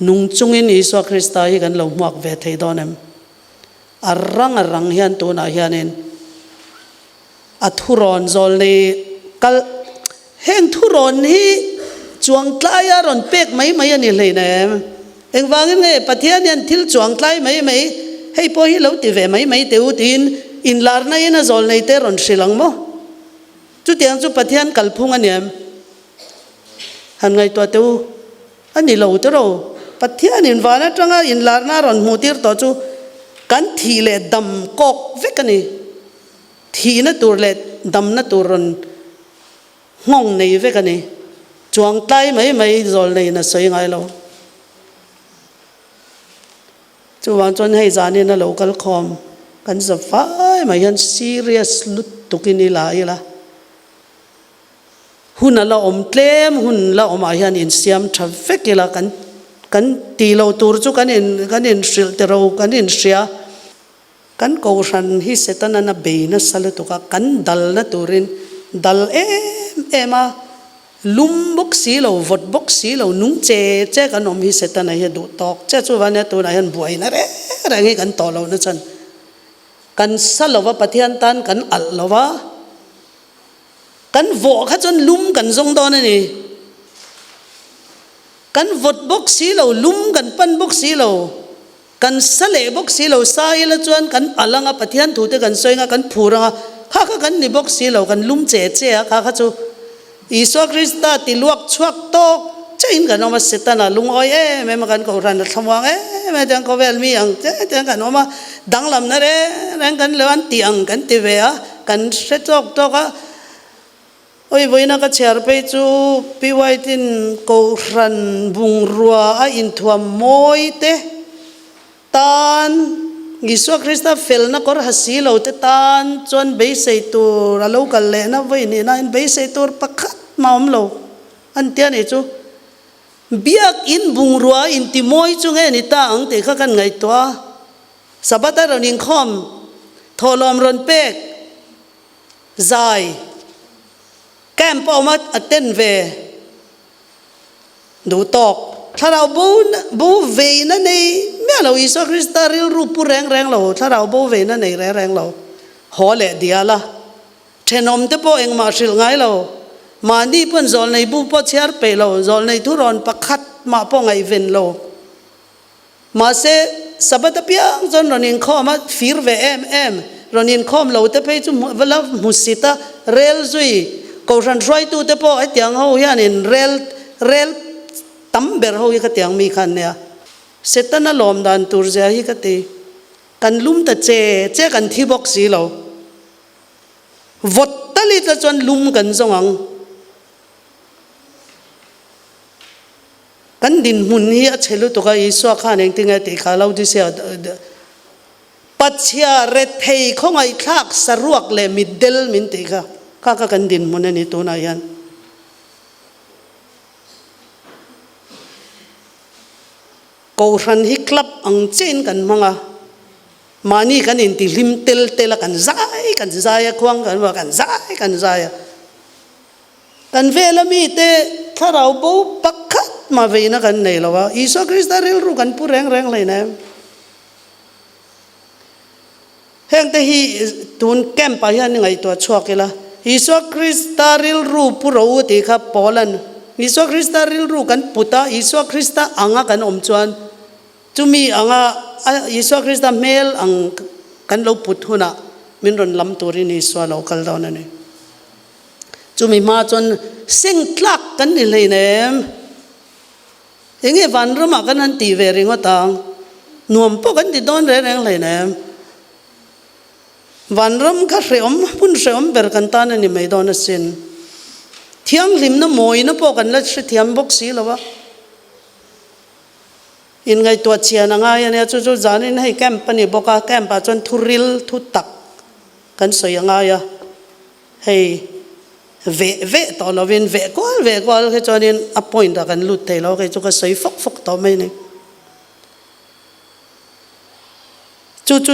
Nung chungin Isua Krista hi kan lo hmuak ve thei dawn em? A rang a rang hian tunah hianin a thurawn zawl nei kal Heng thurawn hi chuangtlaia rawn pek mai mai a ni hleinem. Engvangin nge Pathian hian thil chuangtlai mai mai, hei pawh hi lo ti ve mai mai teh u tiin inlarna in a zawl nei te rawn hrilh ang maw? Chutiang chu Pathian kalphung a ni em? Han ngaihtuah teh u, a ni lo tiraw? Pathianin van atanga inlarna a rawn hmuh tir tawh chu kan thih leh dam kawk vek a ni. Thihna tur leh damna tur rawn nghawng nei vek a ni. Chuang tlai mai mai zawl neiin a sawi ngai lo. Chuvang chuan hei zanin a lo kal khawm kan za fai mai hian serious lutukin i la ila. Hun a la awm tlem hun la awmah hian insiam tha vek ila kan kan tih loh tur chu kan in kan inhrilh tero kan inhria. Kan kohhran hi Setanan a bei nasa lutuk a, kan dalna turin dal em em a, lum bawk si lo, vawt bawk si lo, nung che che kan awm hi Setana hi a duh tawk che. Chuvan nia tunah hian buaina reng reng hi kan tawh lohna chuan kan sa lo va, Pathian tan kan alh lo va, kan vawh kha chuan lum kan zawng dawn a ni. Kan vawt bawk si lo, lum kan pan bawk si lo. Kan sa leh bawk si lo, sa ila chuan kan alh anga Pathian thute kan sawi anga kan phur anga kha kha kan ni bawk si lo, kan lum che che a, kha kha chu Isua Krista ti luak chhuak tawk chiahin kan awm a, Setana lungawi em em a kan kohhran a thlamuang em em tiang khawvel mi ang chiah tiang kan awm a, danglamna reng reng kan lo an tih ang kan ti ve a. kan hre tawk tawk a. Awi vawiina ka chhiar phei chu Pi White-in Kohhran bungrua a inthuam mawi te tan, Isua Krista felna kawr ha si lo te tan chuan beisei tur a lo kal lehna vawi hnihnain beisei tur pakhat mah awm lo an tia nih chu. Biakin bungrua a inti mawi chu nge ni ta ang tih kha kan ngaihtuah a, Sabbath a rawn inkhawm, thawhlawm rawn pek, Zai camp a awm a, a ten ve duh tawk. Thlarau bo bo veina nei miah lo, Isua Krista rilru pu reng reng lo, thlarau bo veina nei reng reng lo, haw leh dial a, thenawm te pawh engmah hrilh ngai lo, mahni pawn zawlnei bu pawh chhiar peih lo, zawlnei thurawn pakhat mah pawh ngaihven lo. Mahse, Sabbath apiang chuan rawn inkhawm a fir ve em em. Rawn inkhawm lo te phei chu va la hmusit a, rel zui Kohhran hruaitu te pawh hetiang ho hianin rel rel tam ber ho hi khatiang mi kha an nia. Setana lawm dan tur zia hi ka ti. Kan lum ta che che kan thi bawk si lo. Vawt tali tla chuan lum kan zawng ang. Kan dinhmun hi a chhe lutuk a, Isua khan engtinge tih kha Laodicea Pachhia rethei khawngaihthlak saruak leh mitdel min tih kha, kha kha kan dinhmun a ni tunah hian. Kohhran hi club ang chiahin kan hmang a, mahni kan intihlim tel tel a, kan zai kan zai a, khuang kan vuah kan zai kan zai a. Kan vela mite thlarau bo pakhat mah veina kan nei lo a, Isua Krista rilru kan pu reng reng hlei nem. Hengte hi tun camp ah hian i ngaihtuah chhuak ila, Isua Krista rilru pu ro u tih kha Paula'n Isua Krista rilru kan put a, Isua Krista anga kan awm chuan chumi anga Isua Krista hmel ang kan lo put hunah min rawn lam turin Isua lo kal dawn a ni. Chumi hma chuan seng tlak kan ni hleinem. Enge vanramah kan han tih ve ringawt ang? Nuam pawh kan ti dawn reng reng hleinem. Vanram kha hrehawm, hmun hrehawm ber kan tan a ni mai dawn asin. Thianghlimna mawina pawh kan la hrethiam bawk si lo a. Inngaihtuah chian a ngai a nia, chu chu zanin hei camp a ni bawk a, camp ah chuan thuril thu tak kan sawi a ngai a. Hei veh veh tawh lovin veh kual veh kual khi chuanin a point ah kan lut thei lo kei chu ka sawi fawk fawk tawh mai a ni. Chu chu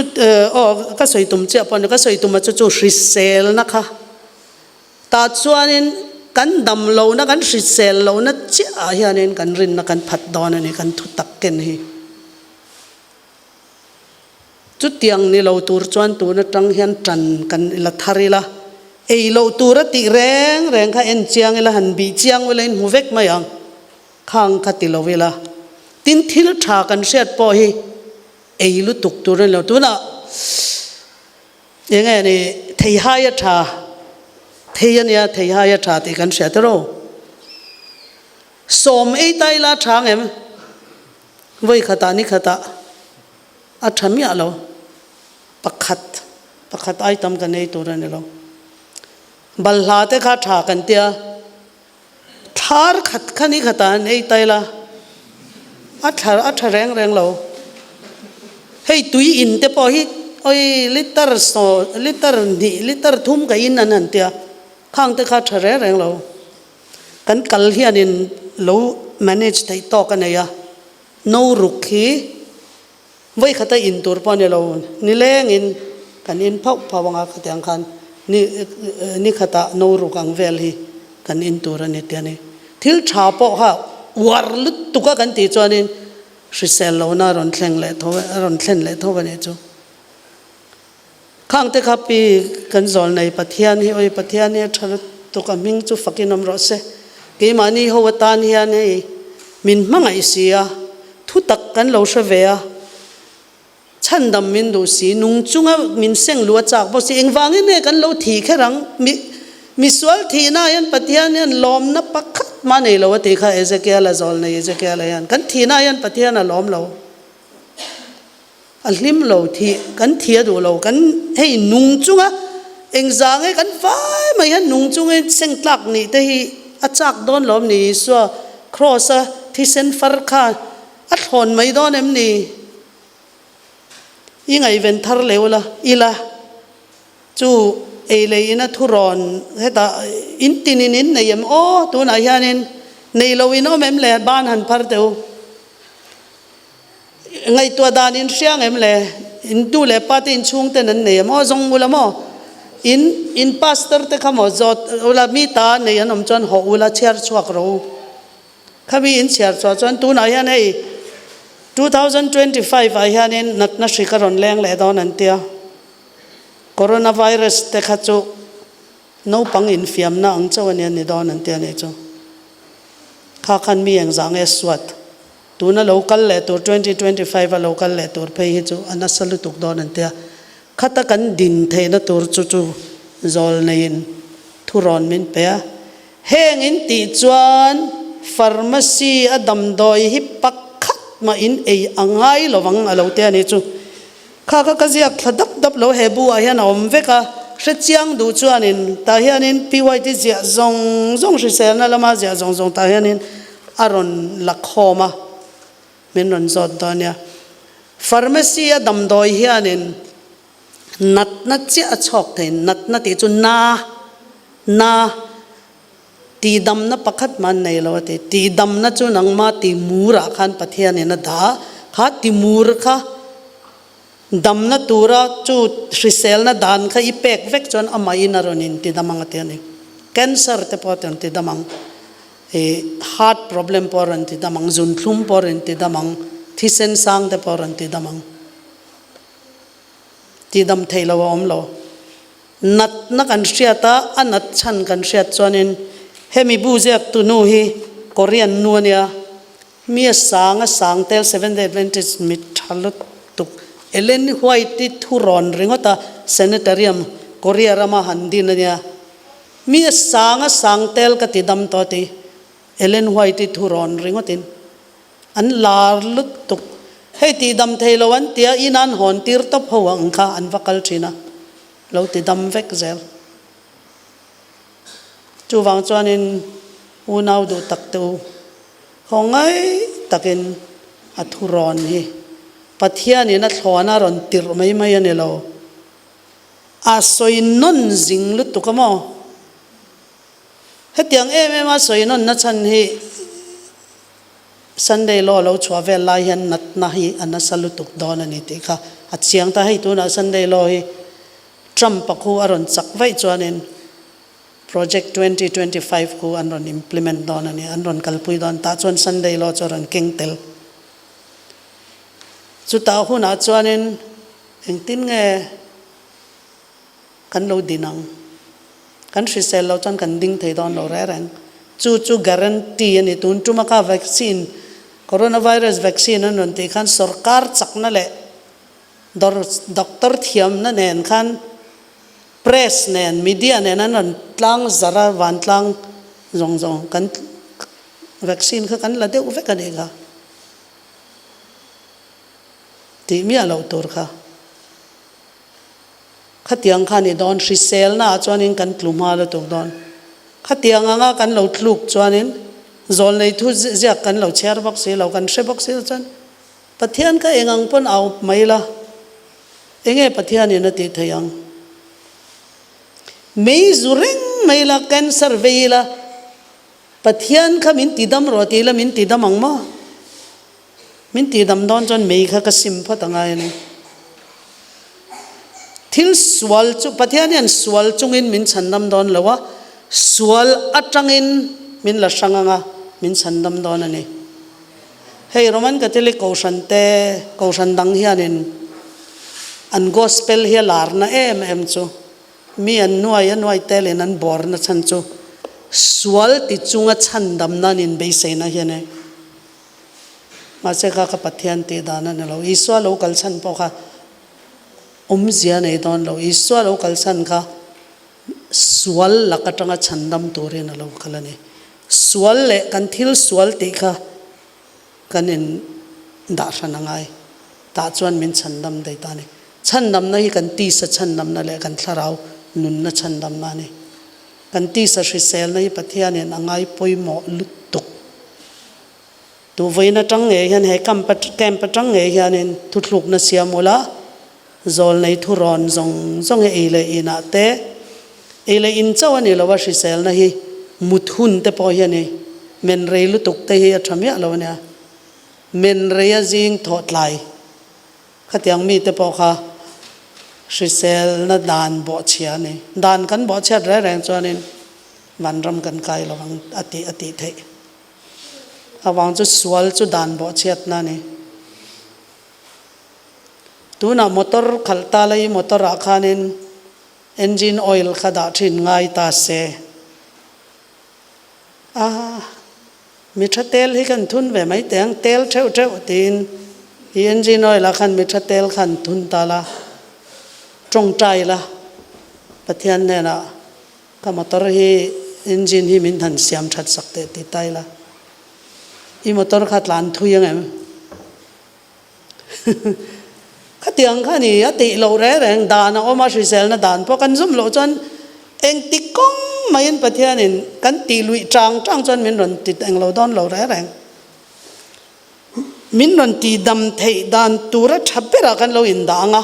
aw ka sawi tum chiah pawh a ni ka sawi tum a chu chu hriselna kha tah chuanin kan dam lohna kan hrisel lohna chiah ah hianin kan rinna kan phat dawn a ni kan thu tak ken hi. Chutiang ni lo tur chuan tun atang hian tan kan ila thar ila, ei loh tur a tih reng reng kha en chiang ila, han bih chiang ila in hmu vek mai ang, khang kha ti lo ila. Tin, thil tha kan hriat pawh hi ei lutuk tur a ni lo. Tunah eng nge ni theihai a tha, thei a nia theihai a tha tih kan hria tiraw? Sawm ei ta ila a tha ang em? Vawi khatah ni khatah a tha miah lo. Pakhat, pakhat ai tam kan ei tur a ni lo. Balhla te kha tha kan tia, thlar khat kha ni khatah an ei ta ila, a tha a tha reng reng lo. Hei tui in te pawh hi oi litre saw litre hnih litre thum ka in an han tia, khang te kha tha reng reng lo. Kan kal hianin lo manage theih tawk a nei a, no ruk hi vawi khata in tur pawh a ni lo, nilengin kan in phauh phauh ang a, khatiang khan ni ni khatah no ruk ang vel hi kan in tur a ni tih a ni. Thil tha pawh kha uar lutuk a kan tih chuanin hrisel lohna a rawn thleng leh tho a rawn thlen leh tho a nih chu. Khangte kha pi kan zawl nei Pathian hi awi Pathian hi a tha lutuk a hming chu fakin awm rawh se. Keimahni ho atan hian hei min hmangaih si a, thu tak kan lo hre ve a, chhandam min duh si, nung chunga min seng luh a chak bawk si, engvangin nge kan lo thih kher ang? Mi misual thihna ah hian Pathian hian lawmna pakhat mah nei lo a tih kha Ezekiel a zawl nei Ezekiel ah hian kan thihna ah hian Pathian a lawm lo. A hlim lo thih, kan thi a duh lo, kan hei nung chunga Engzange kan vai mai hian nung chungin seng tlak nih te hi a chak dawn lo em ni? Isua Kraws a thisen far kha a thlawn mai dawn em ni? I ngaihven thar leh ula, ila chu ei leh ina thurawn hetah in tinin in nei em? Aw, tunah hianin nei lo in awm em le? Ban han phar teh u. Ngaihtuah dan in hriang em le? In nu leh pa te in chhung ten an nei em? Aw zawng ula maw? In in pastor te kha maw zawt ula mi ta nei an awm chuan hawh ula chhiar chhuak rawh u. Khami in chhiar chhuah chuan tunah hian hei 2025 ah hianin natna hrik a rawn leng leh dawn an tia. Coronavirus te kha chu naupang infiamna ang chauh a nia ni dawn an tia nih chu. Kha khan mi engzah nge suat? Tuna lo kal leh tur 2025 a lo kal leh tur phei hi chu a nasa lutuk dawn an tia. Khata kan din theihna tur chu chu zawl neiin thurawn min pe a. Heng in tih chuan pharmacy a damdawi hi pakhat mah in ei a ngai lovang a lo tia ni chu. Kha kha ka ziak thla dap dap lo he bu ah hian a awm vek a, hre chiang duh chuanin tah hianin PYT ziah zawng zawng hriselna lama ziah zawng zawng tah hianin a rawn la khawm a, min rawn zawt dawn nia. Pharmacy a damdawi hianin natna chiah a chhawk thei, natna tih chu na, na, Tihdamna pakhat mah an nei lo a ti. Tihdamna chu nangma timurah khan Pathianin a dah a, kha timur kha damna tura chu hriselna dan kha i pek vek chuan amahin a rawn intidam ang a ti a ni. Cancer te pawh a rawn tidam ang, ih heart problem pawh a rawn tidam ang, zunthlum pawh a rawn tidam ang, thisen sang te pawh a rawn tidam ang. Tihdam theih lo a awm lo. Natna kan hriat a, a nat chhan kan hriat chuanin hemi bu ziaktu nu hi Korean nu a nia, mi a sang a sang tel Seventh Day Adventist mi tha lutuk Ellen White-i thu rawn ringawt a Sanitarium Korea rama han din a nia, mi a sang a sang tel ka ti dam tawh a ti Ellen White-i thu rawn ringawtin. An lar lutuk. Hei tih dam thei lo an tia in an hawn tir tawp ho ang kha an va kal thin a, lo ti dam vek zel. Chuvang chuanin unau duh tak te u, haw ngai takin a thu rawn hi Pathianin a thlawn a rawn tirh mai mai a ni lo. A sawi nawn zing lutuk a maw? Hetiang em em a sawi nawn na chhan hi Sunday law lo chhuah vel lai hian natna hi a nasa lutuk dawn a ni tih kha a chiang ta. Hei tunah Sunday law hi Trump-a khu a rawn chak vaih chuanin Project 2025 khu an rawn implement dawn a ni, an rawn kalpui dawn. Tah chuan Sunday law chu a rawn keng tel. Chutah hunah chuanin engtin nge Kan lo din ang. Kan hrisel lo chuan kan ding thei dawn lo reng reng. Chu chu guarantee a ni. Tun tuma kha vaccine, coronavirus vaccine an rawn tih khan sorkar chakna leh dawr doctor thiamna nen khan press nen media nen an rawn tlang zar a, vantlang zawng zawng kan vaccine kha kan la deuh vek a nih kha. Tih miah loh tur kha. Khatiang kha ni dawn, hriselna ah chuanin kan tlu hma lutuk dawn. Khatiang anga kan lo tluk chuanin zawlnei thu ziak kan lo chhiar bawk si lo, kan hre bawk si lo chuan Pathian kha eng ang pawn au mai la, enge Pathianin a tih theih ang? Mei zu reng mai la, cancer vei ila, Pathian kha min tidam rawh tih ila min tidam ang maw? Min tihdam dawn chuan mei kha ka sim phawt a ngai a ni. Thil sual chu Pathian hian sual chungin min chhandam dawn lo a, sual atangin min la hrang anga min chhandam dawn a ni. Hei Roman Catholic Kohhran te, Kohhran dang hianin an Gospel hi a larna em em chu mi an nuai a nuai telin an bawrna chhan chu sual ti chunga chhandamna an inbeiseina hi a ni. Mahse kha ka Pathian tih dan a ni lo. Isua lo kal chhan pawh kha awmzia nei dawn lo. Isua lo kal chhan kha sual lak atanga chhandam turin a lo kal a ni. Sual leh kan thil sual tih kha kan in dah hran a ngai. Tah chuan min chhandam daih ta a ni. Chhandamna hi kan tisa chhandamna leh kan thlarau Nunna chhandamna a ni. Kan tisa hriselna hi Pathianin a ngai pawimawh lutuk. Tu vawiin atang ngei hian he camp camp atang ngei hianin thuthlukna siam ula, zawlnei thurawn zawng zawng hi ei leh inah te, ei leh in chauh a ni lo a hriselna hi mut hun te pawh hi a ni. Men rei lutuk te hi a tha miah lo a nia. Men rei a zing thawh tlai. Khatiang mite pawh kha hriselna dan bawhchhia a ni. Dan kan bawhchhiat reng reng chuanin vanram kan kai lo ang a tih a tih theih. Avang chu sual chu dan bawhchhiatna a ni. Tunah motor khalh ta la i motor ah khanin engine oil kha dah thin ngai ta se. A. Mi tha tel hi kan thun ve mai teh ang, tel theuh theuh tiin i engine oil ah khan mi tha tel khan thun ta la, tawngtai la, Pathian hnenah ka motor hi engine hi min han siam that sak teh ti ta ila, i motor kha tlan thui ang em? Khatiang kha ni a tih loh reng reng dan a awm a, hriselna dan pawh kan zum loh chuan engti kawng maiin Pathianin kan tih luih chang chang chuan min rawn ti eng lo dawn lo reng reng. Min rawn tih dam theih dan tura tha berah kan lo indah ang a,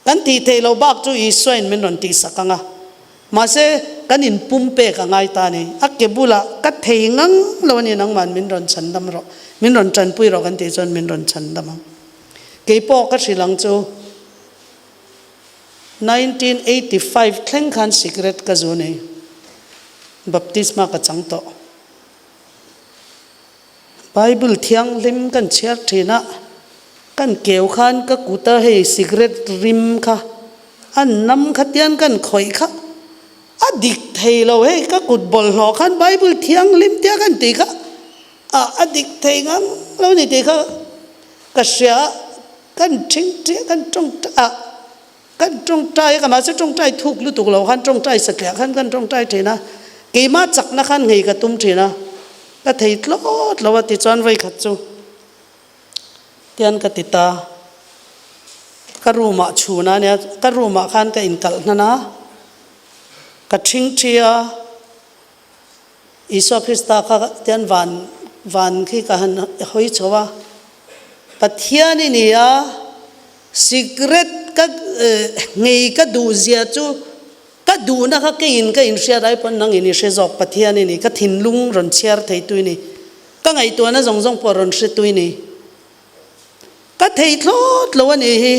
kan tih theih loh bak chu Isuain min rawn tihsak ang a. Mahse, kan inpumpek a ngai ta a ni. A ke bulah ka thei ngang lo a ni, nangman min rawn chhan dam rawh, min rawn tanpui rawh kan tih chuan min rawn chhan dam ang. Kei pawh ka hrilh ang chu, 1985 thleng khan cigarette ka zu nei, baptisma ka chang tawh. Bible thianghlim kan chhiar thin a, kan keu khan ka kut a hei cigarette rim kha a nam kha tian kan khawih kha a dik thei lo hei ka kut bawlhhlawh khan Bible thianghlim tia kan tih kha a a dik thei ngang lo ni tih kha ka hria a, kan thing tia kan tawngtai a kan tawngtai a ka mahse tawngtai thuk lutuk lo khan tawngtai satliah khan kan tawngtai thin a, keimah chakna khan nghei ka tum thin a, ka thei tlawt lo a tichuan vawikhat chu tian ka ti ta, ka room ah chhun a nia ka room ah khan ka inkalh hnan a, ka thing thi a. Isua Krista kha tian van van khi ka han hawi chho a, Pathian i ni a, sikret ka ngei ka duh zia chu ka duhna kha keiin ka inhriat ai pawn nangin i hre zawk Pathian i ni, ka thinlung rawn chhiar theitu i ni, ka ngaihtuahna zawng zawng pawh rawn hretu i ni. Ka thei thlawt lo a nih hi,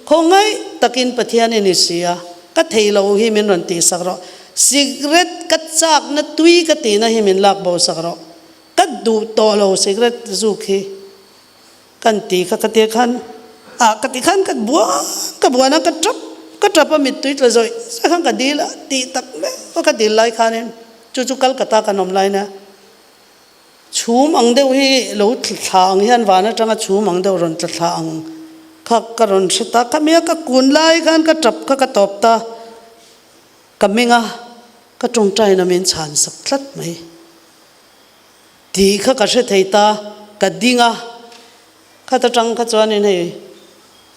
khawngaih takin Pathian i ni si a, ka thei lo hi min rawn tihsak rawh. Cigarette ka chakna tui ka tihna hi min lak bo sak rawh. Ka duh tawh lo cigarette zuk hi kan ti kha ka ti khan ah ka ti khan ka buan ka buan a ka tap ka tap a mittui tla zawih zawih khan ka dil a tih tak meuh a ka dil lai khanin chu chu Calcutta kan awm lai nia. Chhum ang deuh hi lo tla thla ang hian van atanga chhum ang deuh rawn tla thla ang kha ka rawn hre ta. Ka mia ka kun lai khan ka tap kha ka tawp ta. Ka meng a, ka tawngtaina min chhan sak tlat mai. Tih kha ka hre thei ta, ka ding a. Khat atang kha chuanin hei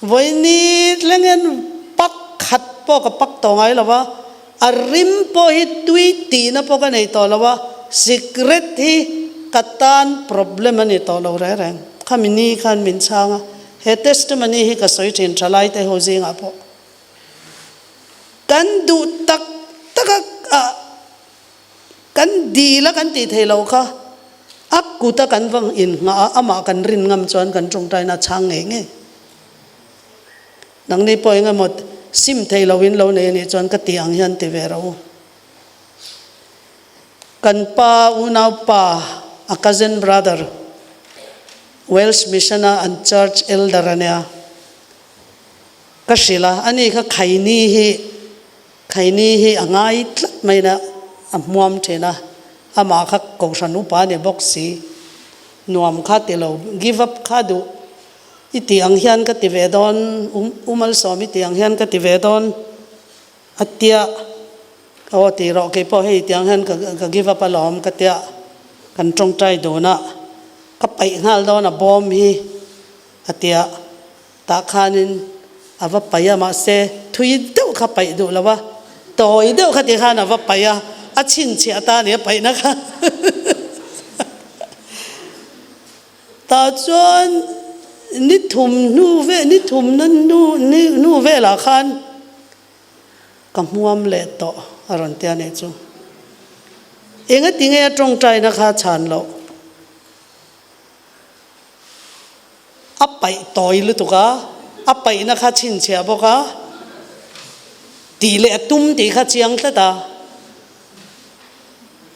vawiini thleng hian pak khat pawh ka pak tawh ngai lo va, a rim pawh hi tui tihna pawh ka nei tawh lo va, sikret hi ka tan problem a ni tawh lo reng reng. Khami ni khan min chhang a, he testimony hi ka sawi thin thalai te ho zingah pawh kan duh tak tak a, Kan dil a kan tih theih loh kha a kut a kan va inngah a, amah kan rin ngam chuan kan tawngtaina a chhang ngei ngei. Nangni pawh eng emaw sim theih loh in lo nei a nih chuan ka tih ang hian ti ve rawh u. Kan pa unau pa, a cousin brother, Welsh Mission a an church elder a nia, ka hrilh a, ani kha khaini hi Khaini hi a ngai tlat mai na a hmuam thin a, amah kha Kohhran upa a ni bawk si, nuam kha ti lo, give up kha duh i tih ang hian ka ti ve dawn, U Malsawm i tih ang hian ka ti ve dawn a tia, aw ti rawh kei pawh hei tiang hian ka give up alawm ka tia, kan tawngtai dun a, ka paih nghal dawn a bawm hi a tia. Tah khanin a va paih a, mahse thui deuh kha paih duh lo a. Tawi deuh kha ti khan a va paih a, a chhinchhiah ta a ni a paihna kha. Tah chuan ni thum hnu ve, ni thumna hnu ni hnu velah khan ka hmuam leh tawh a rawn ti a nih chu. Engati nge a tawngtaina kha chhan loh? A paih tawi lutuk a, a paihna kha chhinchhiah bawk a, tih leh a tum tih kha chiang tlat a.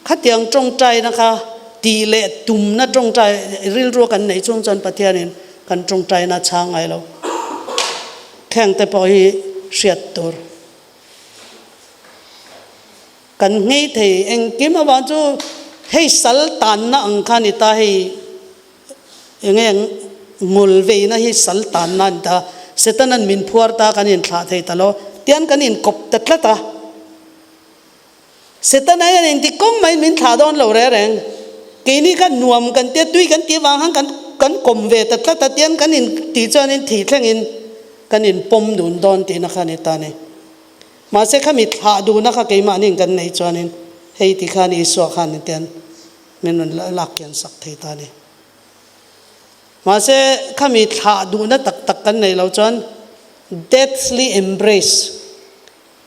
Khatiang tawngtaina kha tih leh tumna tawngtai rilru kan neih chung chuan Pathianin kan tawngtaina a chhang ngai lo. Kheng te pawh hi hriat tur kan nghei thei engkim avang chu hei sal tanna ang kha a ni ta hei enge ngul veina hi sal tanna a ni ta Setanan min phuar ta kan inthlah thei ta lo tian kan inkawp ta tlat a. Setana hian engti kawng maiin min thlah dawn lo reng reng. Keini kha nuam kan tia, tui kan tih avang khan kan kan kawm ve ta tlat a, tian kan in tih chuanin thih thlengin kan in pawm dun dawn tihna kha a ni ta a ni. Mahse khami thlah duhna kha keimahniin kan neih chuanin hei ti khan Isua khan tian min rawn lak kian sak thei ta a ni. Mahse khami thlah duhna tak tak kan neih loh chuan deathly embrace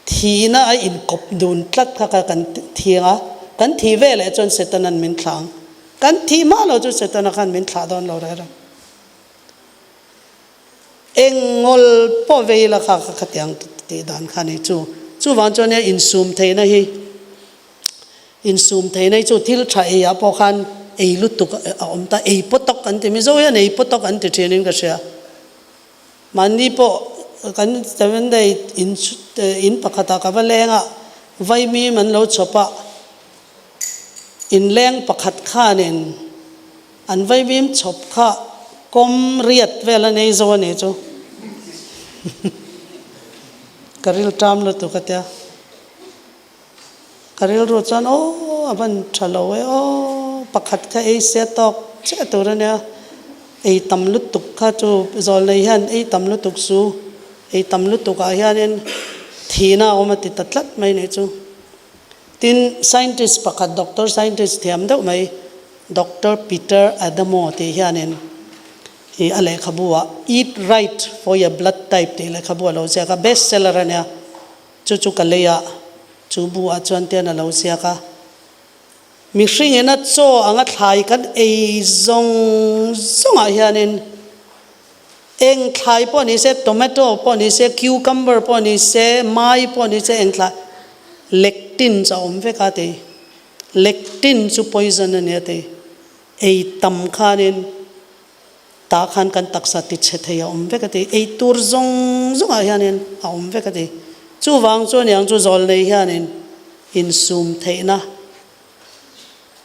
Thihna a inkawp dun tlat kha kha kan thiang a, kan thih ve leh chuan Setana'n min thlah ang. Kan thih hma lo chu Setana khan min thlah dawn lo reng reng. Eng ngawl pawh vei la kha kha khatiang tih dan kha ni chu. Chuvang chuan nia insum theihna hi, insum theihna hi chu thil tha ei ah pawh khan ei lutuk a awm ta, ei pawh tawk an ti, Mizo hian ei pawh tawk an ti thin in ka hria. Mahni pawh kan seven day in in pakhatah ka va leng a, vaimim an lo chhawp a, inleng pakhat khanin an vaimim chhawp kha kawm riat vel a nei zo a ni chu ka rilṭam lutuk a tia. Ka rilru chuan aw a van tha lo e aw pakhat kha ei se tawk chiah tur a nia, ei tam lutuk kha chu zawl nei hian ei tam lutuk su, ei tam lutuk ah hianin thihna a awm a ti ta tlat mai nih chu. Tin, scientist pakhat doctor scientist thiam deuh mai Doctor Peter Adamo tih hianin ih a lehkhabu ah Eat Right for Your Blood Type tih lehkhabu a lo ziak a, best seller a nia. Chu chu ka lei a, chu bu ah chuan tian a lo ziak a, Mihringin a chaw anga thlai kan ei zawng zawng ah hianin eng thlai pawh ni se, tomato pawh ni se, cucumber pawh ni se, mai pawh ni se, eng thlai, lectin chu a awm vek a ti. Lectin chu poison a ni a ti. Ei tam khanin Tah khan kan taksa ti chhe thei a awm vek a ti. Ei tur zawng zawngah hianin a awm vek a ti. Chuvang chu aniang chu zawl nei hianin insum theihna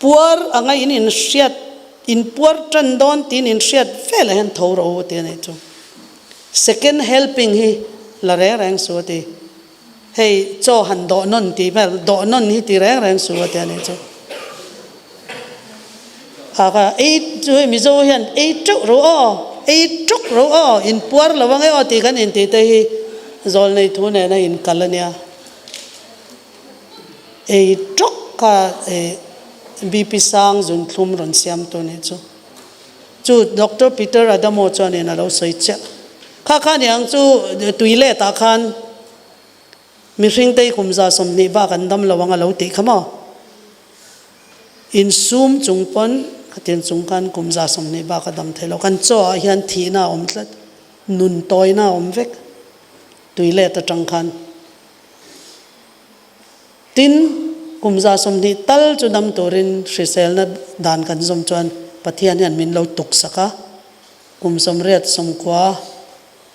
puar anga in inhriat, in puar tan dawn tiin inhriat velah hian tho rawh u a ti a nih chu. Second helping hi la reng reng su a ti. Hei chaw han dawh nawn tih vel, dawh nawn hi ti reng reng su a ti a nih chu. A kha ei chu hei Mizo hian ei teuh ro aw, ei tawk ro aw, in puar lo ang e aw tih kan intih te hi zawl nei thu nena in kal a nia. Ei tawk kha eh BP sang zunthlum rawn siam tu nih chu. Chu Doctor Peter Adamo chuanin a lo sawi chiah. Kha kha niang chu tui letah khan mihring tei kum 120 bak an dam lo ang a lo tih kha maw? Insum chung pawn khatiang chung khan kum 120 bak a dam thei lo. Kan chaw ah hian thihna a awm tlat, nun tawina a awm vek tui let atang khan. Tin, kum 120 tal chu dam turin hriselna dan kan zawm chuan Pathian hian min lo tuksak a. Kum 80 90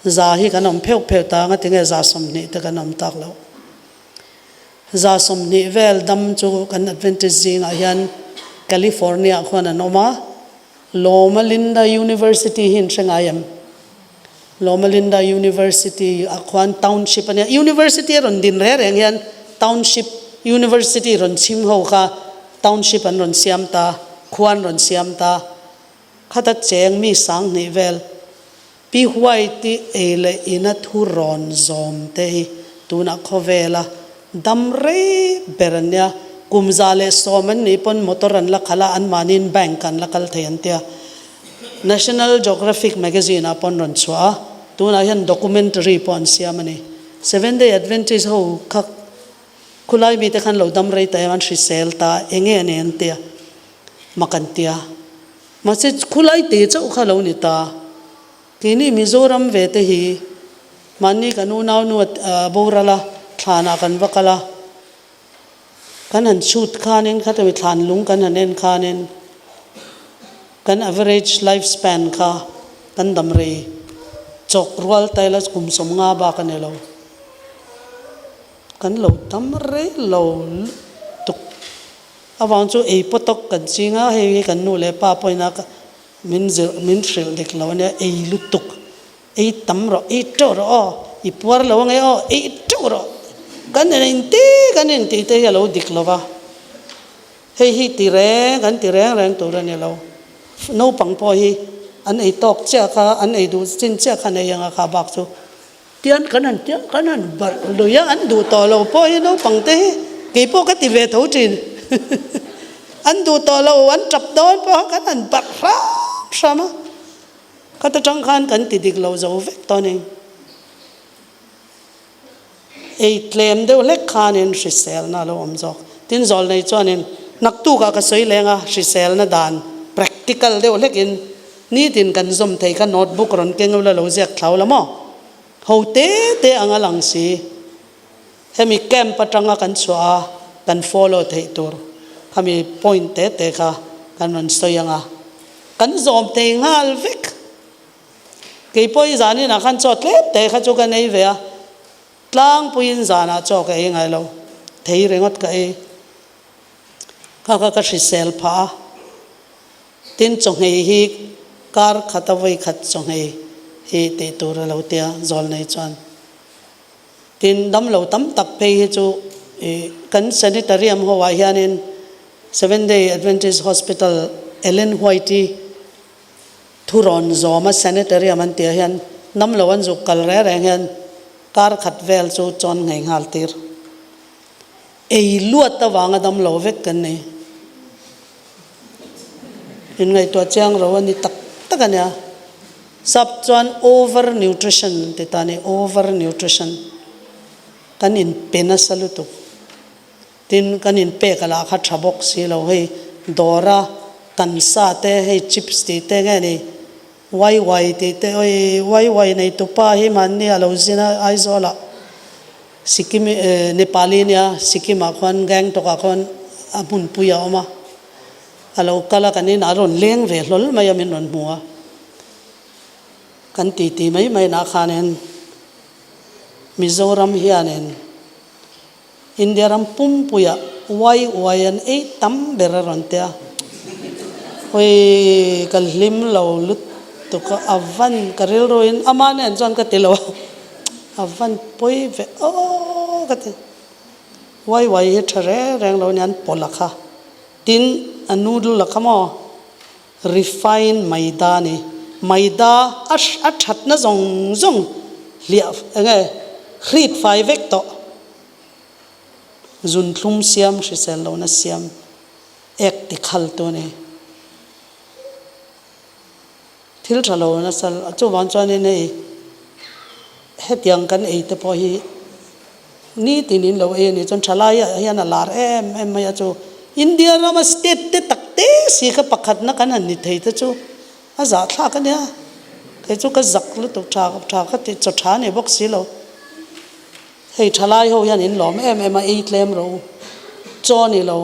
za hi kan awm pheuh pheuh ta anga tinge 120 te kan awm tak loh. 120 vel dam chu kan Adventist zingah hian California khuan an awm a, Loma Linda University hi in hre ngai em? Loma Linda University ah khuan township a nia, University a rawn din reng reng hian township University rawn chhim ho kha township an rawn siam ta, khua an rawn siam ta. Khata cheng mi 2000 vel Pi White-i ei leh ina thu rawn zawm te hi tunah khawvela. Dam rei ber an nia. Kum 110 an nih pawn motor an la khalh a, anmahniin bank an la kal thei an tia. National Geographic magazine ah pawn rawn chhuah a, tunah hian documentary pawh an siam a ni. Seventh Day Adventist ho kha khulai mite khan lo dam rei ta em, an hrisel ta enge a ni an tia, mak an tia. Mahse khulai te chauh kha lo ni ta. Keini Mizoram ve te hi mahni kan unau nu a boral a, thlanah kan va kal a, kan han chhut khanin khatami thlan lung kan han en khanin kan average life span kha kan dam rei chawk rual taila kum 50 bak a ni lo. Kan lo tam rei lo lutuk avang chu ei pawtawk kan ching a, hei hi kan nu leh pa pawhin a Min zilh, min hrilh dik lo ania, ei lutuk, ei tam rawh, ei teuh rawh aw, i puar lo ange aw, ei teuh rawh, kan inti kan inti te hi a lo dik lo va, hei hi ti reng kan ti reng reng tur a ni lo, naupang pawh hi an ei tawk chiah kha, an ei duh chin chiah kha an ei anga kha bak chu tian kan han tiang kan han barh lui a, an duh tawh lo pawh hi naupang te hi keipawh ka ti ve tho thin an duh tawh lo an tap dawn pawh kha kan han barh hram hram a, khata tang khan kan ti dik lo zo vek tawh a ni. Ei tlem deuh hlek khanin hriselna a lo awm zawk. Tin zawl nei chuanin naktukah ka sawi leng a, hriselna dan practical deuh hlekin Nitin kan zawm thei kha notebook rawn keng ula lo ziak thlau la maw? Ho te te ang a lang si. Hemi camp atanga kan chhuah a, kan follow theih tur khami point te te kha kan rawn sawi ang a. Kan zawm thei nghal vek. Kei pawh i zaninah khan chaw tlem te kha chu ka nei ve a, tlangpuiin zanah chaw ka ei ngai lo, thei ringawt ka ei. Kha kha ka hrisel phah a. Tin chawhmeh hi kar khat a vawi khat chawhmeh hi tih tur a lo tia zawl nei chuan. Tin damlo tam tak phei hi chu ih kan sanitarium ho ah hianin Seven Day Adventist Hospital Ellen White-i thu rawn zawm a sanitarium an tih ah hian damlo an zuk kal reng reng hian kar khat vel chu chawn nghei nghal tir. Ei luat avanga damlo vek kan ni. Inngaihtuah chiang ro a ni tak tak a nia. Sap chuan over nutrition ti ta a ni, over nutrition. Kan inpe nasa lutuk. Tin, kan inpek a lah kha tha bawk si lo. Hei dawra kan sa te, hei chips tih te nge ni, wai wai tih te, oi wai wai neitupa hi mahni a lo zin a Aizawlah. Sikkim Nepali nia Sikkim ah khuan Gangtok ah khuan a hmunpui a awm a, a lo kal a kan inah a rawn leng ve hlawl mai a min rawn hmu a, kan titi mai mai nah khanin Mizoram hianin India ram pumpuiah uai uai an ei tam ber a rawn ti a, hawi ka hlim lo lutuk a, a van ka rilruin ama nen chuan ka ti lo a. A van pawi ve aw ka ti. Uai uai hi tha reng reng lo a nia an pawlh a kha. Tin a noodle a kha maw refine maida a ni. Maida a a thatna zawng zawng hliah eng nge hrit fai vek tawh. Zunthlum siam hrisel lohna siam ek ti khal tu a ni. Thil tha lo nasa chuvang chuanin hei hetiang kan ei te pawh hi nitin in lo ei a nih chuan thalai ah hian a lar em em mai a chu India rama state te tak te si kha pakhatna kan han ni thei te chu a zahthlak a nia kei chu ka zak lutuk tha tha ka ti chaw tha ni bawk si lo hei thalai ho hian in lawm em em a ei tlem ro chaw ni lo.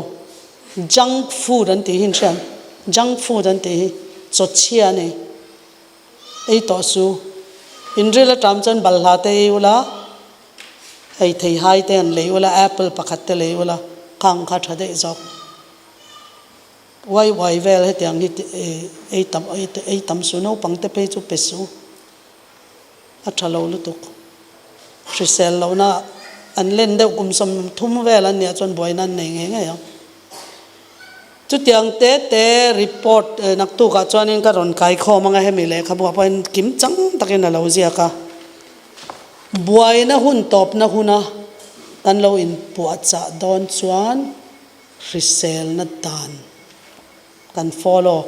Junk food an tih hi in hriat junk food an tih hi chaw chhia a ni. Ei tawh su. In ril aṭam chuan balhla te ei ula, hei theihai te han lei ula, apple pakhat te lei ula, khang kha ṭha daih zawk. Uai uai vel hetiang hi ei tam ei tam su, naupang te phei chu pe su. A tha lo lutuk. Hrisel lohna an len deuh kum 30 vel an nih chuan buaina an nei ngei ngei ang. Chutiang te te report naktukah chuanin ka rawn kai khawm anga hemi lehkhabu ah pawhin kim chang takin a lo ziak a. Buaina hun tawpna huna. Kan lo inpuahchah dawn chuan hriselna dan kan follow.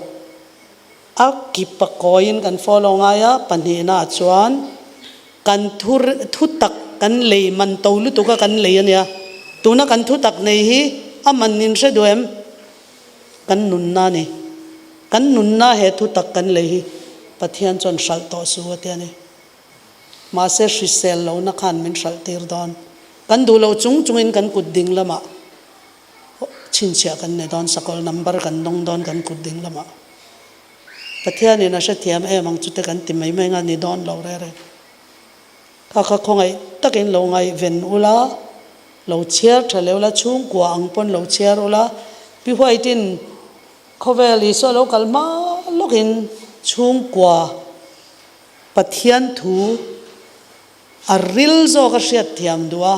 A kip a kawiin kan follow ngai a, pahnihnaah chuan kan thu thutak kan lei man to lutuk a kan lei a nia. Tuna kan thutak nei hi a man in hre duh em? Kan nunna a ni. Kan nunna he thutak kan lei hi Pathian chuan hralh tawh su a ti a ni. Mahse hrisel lohna khan min hralh tir dawn. Kan duh lo chung chungin kan kut ding lamah chhinchhiah kan nei dawn, sakawlh number kan dawng dawn kan kut ding lamah. Pathianin a hrethiam em ang chute kan ti mai mai nga ni dawn lo reng reng. Kha kha khawngaih takin lo ngaihven ula, lo chhiar tha leh ula, chhungkua ang pawn lo chhiar ula, Pi White-in khawvel Isua lo kal hma lawkin chhungkua Pathian thu a ril zawk a hriatthiam duh a,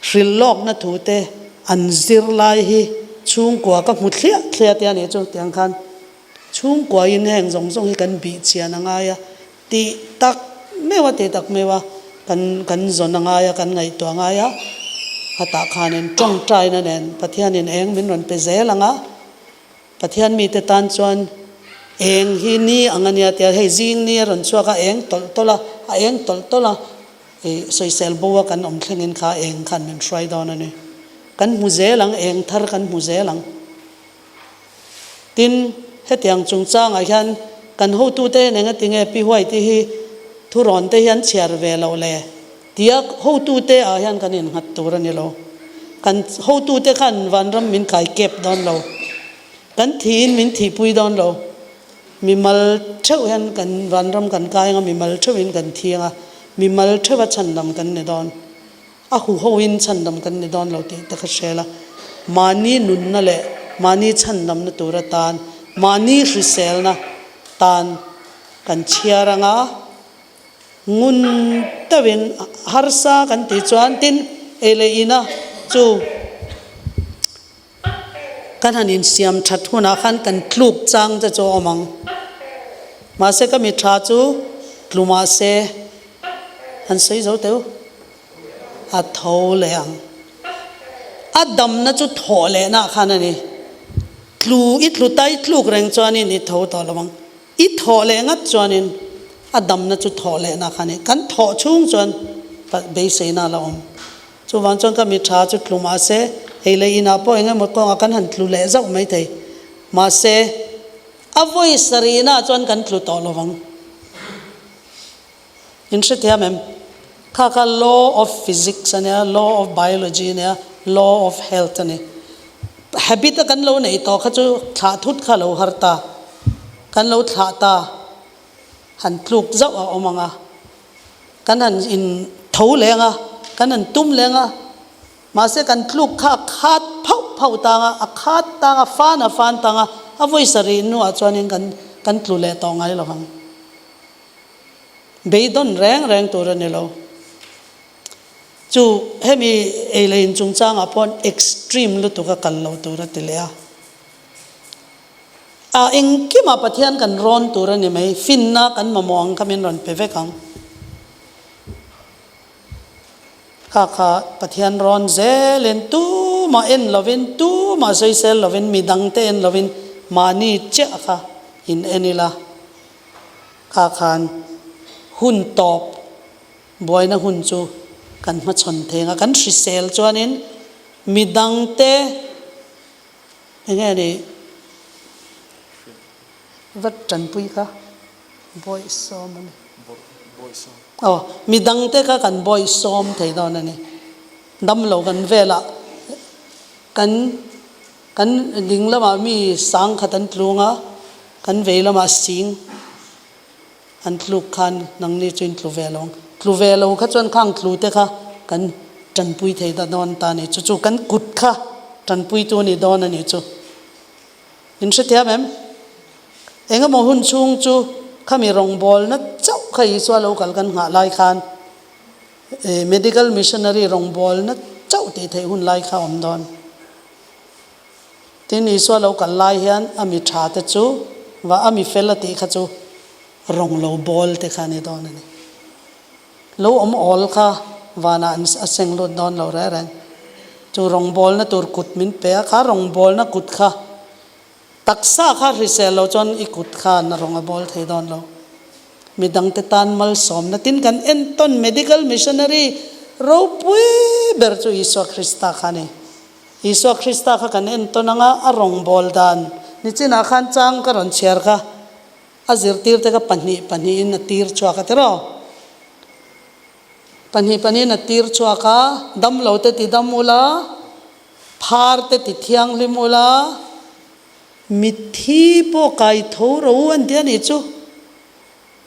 Hrilh lawkna thu te an zir lai hi chhungkua ka hmu thliah thliah te a nih chu tiang khan chhungkua in heng zawng zawng hi kan bih chian a ngai a tih tak meuh a tih tak meuh a kan kan zawn a ngai a kan ngaihtuah a ngai a khatah khanin tawngtaina nen Pathianin eng min rawn pe zel ang a Pathian mite tan chuan eng hi ni ang a nia tia hei zing ni a rawn chhuak a eng tawlh tawlh a a eng tawlh tawlh a ih sawisel bo a kan awm thlengin kha eng khan min hruai dawn a ni. Kan hmu zel ang eng thar kan hmu zel ang. Tin hetiang chungchangah hian kan hotute hian engatinge Pi Huaiti hi thurawn te hian chhiar ve loh le tia hotute ah hian kan innghat tur a ni lo. Kan hotute khan vanram min kai kep dawn lo. Kan thiin min thihpui dawn lo. Mimal theuh hian kan vanram kan kai anga mimal theuhin kan thi anga mimal theuha chhandam kan ni dawn. A huhoin chhandam kan ni dawn lo tih te kha hre la. Mahni nunna leh mahni chhandamna tur atan mahni hriselna tan kan chhiar anga. Ngun deuhin harsa kan tih chuan tin ei leh ina chu kan han insiam that hunah khan kan tluk chang te chu a awm ang. Mahse ka mi tha chu tlu mahse an sawi zo teu a tho leh ang. A damna chu thawh lehna ah khan a ni. Tlu i tlu tai tluk reng chuanin i tho tawh lo ang. I thawh leh ngat chuanin a damna chu thawh lehna kha a ni. Kan thawh chhung chuan beiseina a la awm. Chuvang chuan ka mi tha chu tlu mahse, ei leh inah pawh eng emaw kawngah kan han tlu leh zauh mai thei. Mahse, a vawi sarihnaah chuan kan tlu tawh lo vang. In hrethiam em? Kha kha law of physics a nia, law of biology a nia, law of health a ni. Habit a kan lo neih tawh kha chu thlah thut kha a lo har ta. Kan lo thlah ta, han tluk zauh a awm ang a, kan han in tho leng a, kan han tum leng a, mahse kan tluk kha a khat phauh phauh tang a, a khat tang a, fan a fan tang a, a vawi sarih hnuah chuanin kan kan tlu leh tawh ngai lo vang. Beidawn reng reng tur a ni lo. Chu hemi ei leh in chungchangah pawh extreme lutuk a kal lo tur a ti leh a. A engkimah Pathian kan rawn tur a ni mai, finna kan mamawh ang kha min rawn pe vek ang. Kha kha Pathian rawn zelin tumah en lovin, tumah sawisel lovin, midangte en lovin mahni chiah kha in en ila. Kha khan hun tawp buaina hun chu kan hmachhawn theng a, kan hrisel chuanin midangte eng nge ni vat tanpui kha bawihsawm a ni. Aw, midangte kha kan bawihsawm thei dawn a ni. Damlo kan velah kan. Kan ding lamah mi sangkhat an tlung a, kan vei lamah sing an tluk khan nangni chu in tlu ve lo ang. Tlu ve lo kha chuan khang tlu te kha kan tanpui thei ta dawn ta a ni. Chu chu kan kut kha tanpuitu a ni dawn a ni chu. In hrethiam em? Engemaw hun chhung chu khami rawngbawlna chauh kha Isua lo kal kan nghah lai khan Medical missionary rawngbawlna chauh tih theih hun lai kha a awm dawn. Tin, Isua lo kal lai hian a mi tha te chu va a mi fel a tih kha chu rawng lo bawl te kha a ni dawn a ni. Lo awm awl kha vanah an a seng lut dawn lo reng reng. Chu rawngbawlna tur kut min pe a, kha rawngbawlna kut kha taksa kha hrisel lo chuan i kut khan a rawng a bawl thei dawn lo. Midangte tan malsawmna tin kan entawn medical missionary ropui ber chu Isua Krista kha a ni. Isua Krista kha kan entawn anga a rawngbâwl dan nichinah khan chang ka rawn chhiar kha a zirtirte kha pahnih pahnihin a tir chhuak a tiraw? Pahnih pahnihin a tir chhuak a, damlo te ti dam ula, phar te ti thianghlim ula, mitthi pawh kai tho ro an ti a nih chu.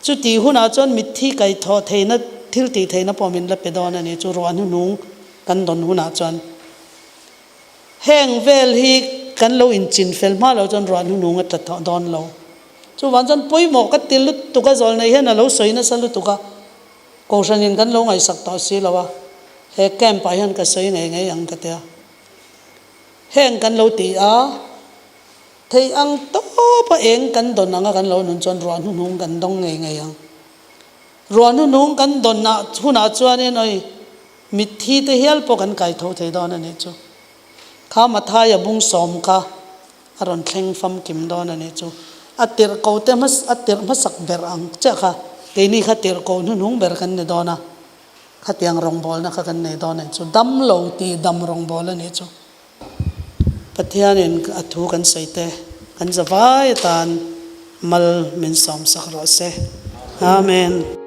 Chutih hunah chuan mitthi kaihthawh theihna thil tih theihna pawh min la pe dawn a ni chu ruah hnuhnung kan dawn hunah chuan. Heng vel hi kan lo inchin fel hma lo chuan ruah hnuhnung a tla tawh dawn lo. Chuvang chuan pawimawh ka ti lutuk a, zawl nei hian a lo sawi nasa lutuk a, Kohhranin kan lo ngaihsak tawh si lo a, he camp ah hian ka sawi ngei ngei ang ka tia. Heng kan lo ti a. Thei ang tawp a eng kan dawn anga kan lo nun chuan ruah hnuhnung kan dawng ngei ngei ang. Ruah hnuhnung kan dawn ah hunah chuanin oi mitthi te hial pawh kan kai tho thei dawn a nih chu. Kha Mathaia bung sawm kha a rawn thleng famkim dawn a nih chu. A tirh ko te hmas a tirh hmasak ber ang chiah kha keini kha tirh ko hnuhnung ber kan ni dawn a. Khatiang rawngbawlna kha kan nei dawn a nih chu. Dam lo tih dam rawngbâwl a nih chu. Pathianin a thu kan sawi te kan zavai atan mal min sawmsak rawh se. Amen.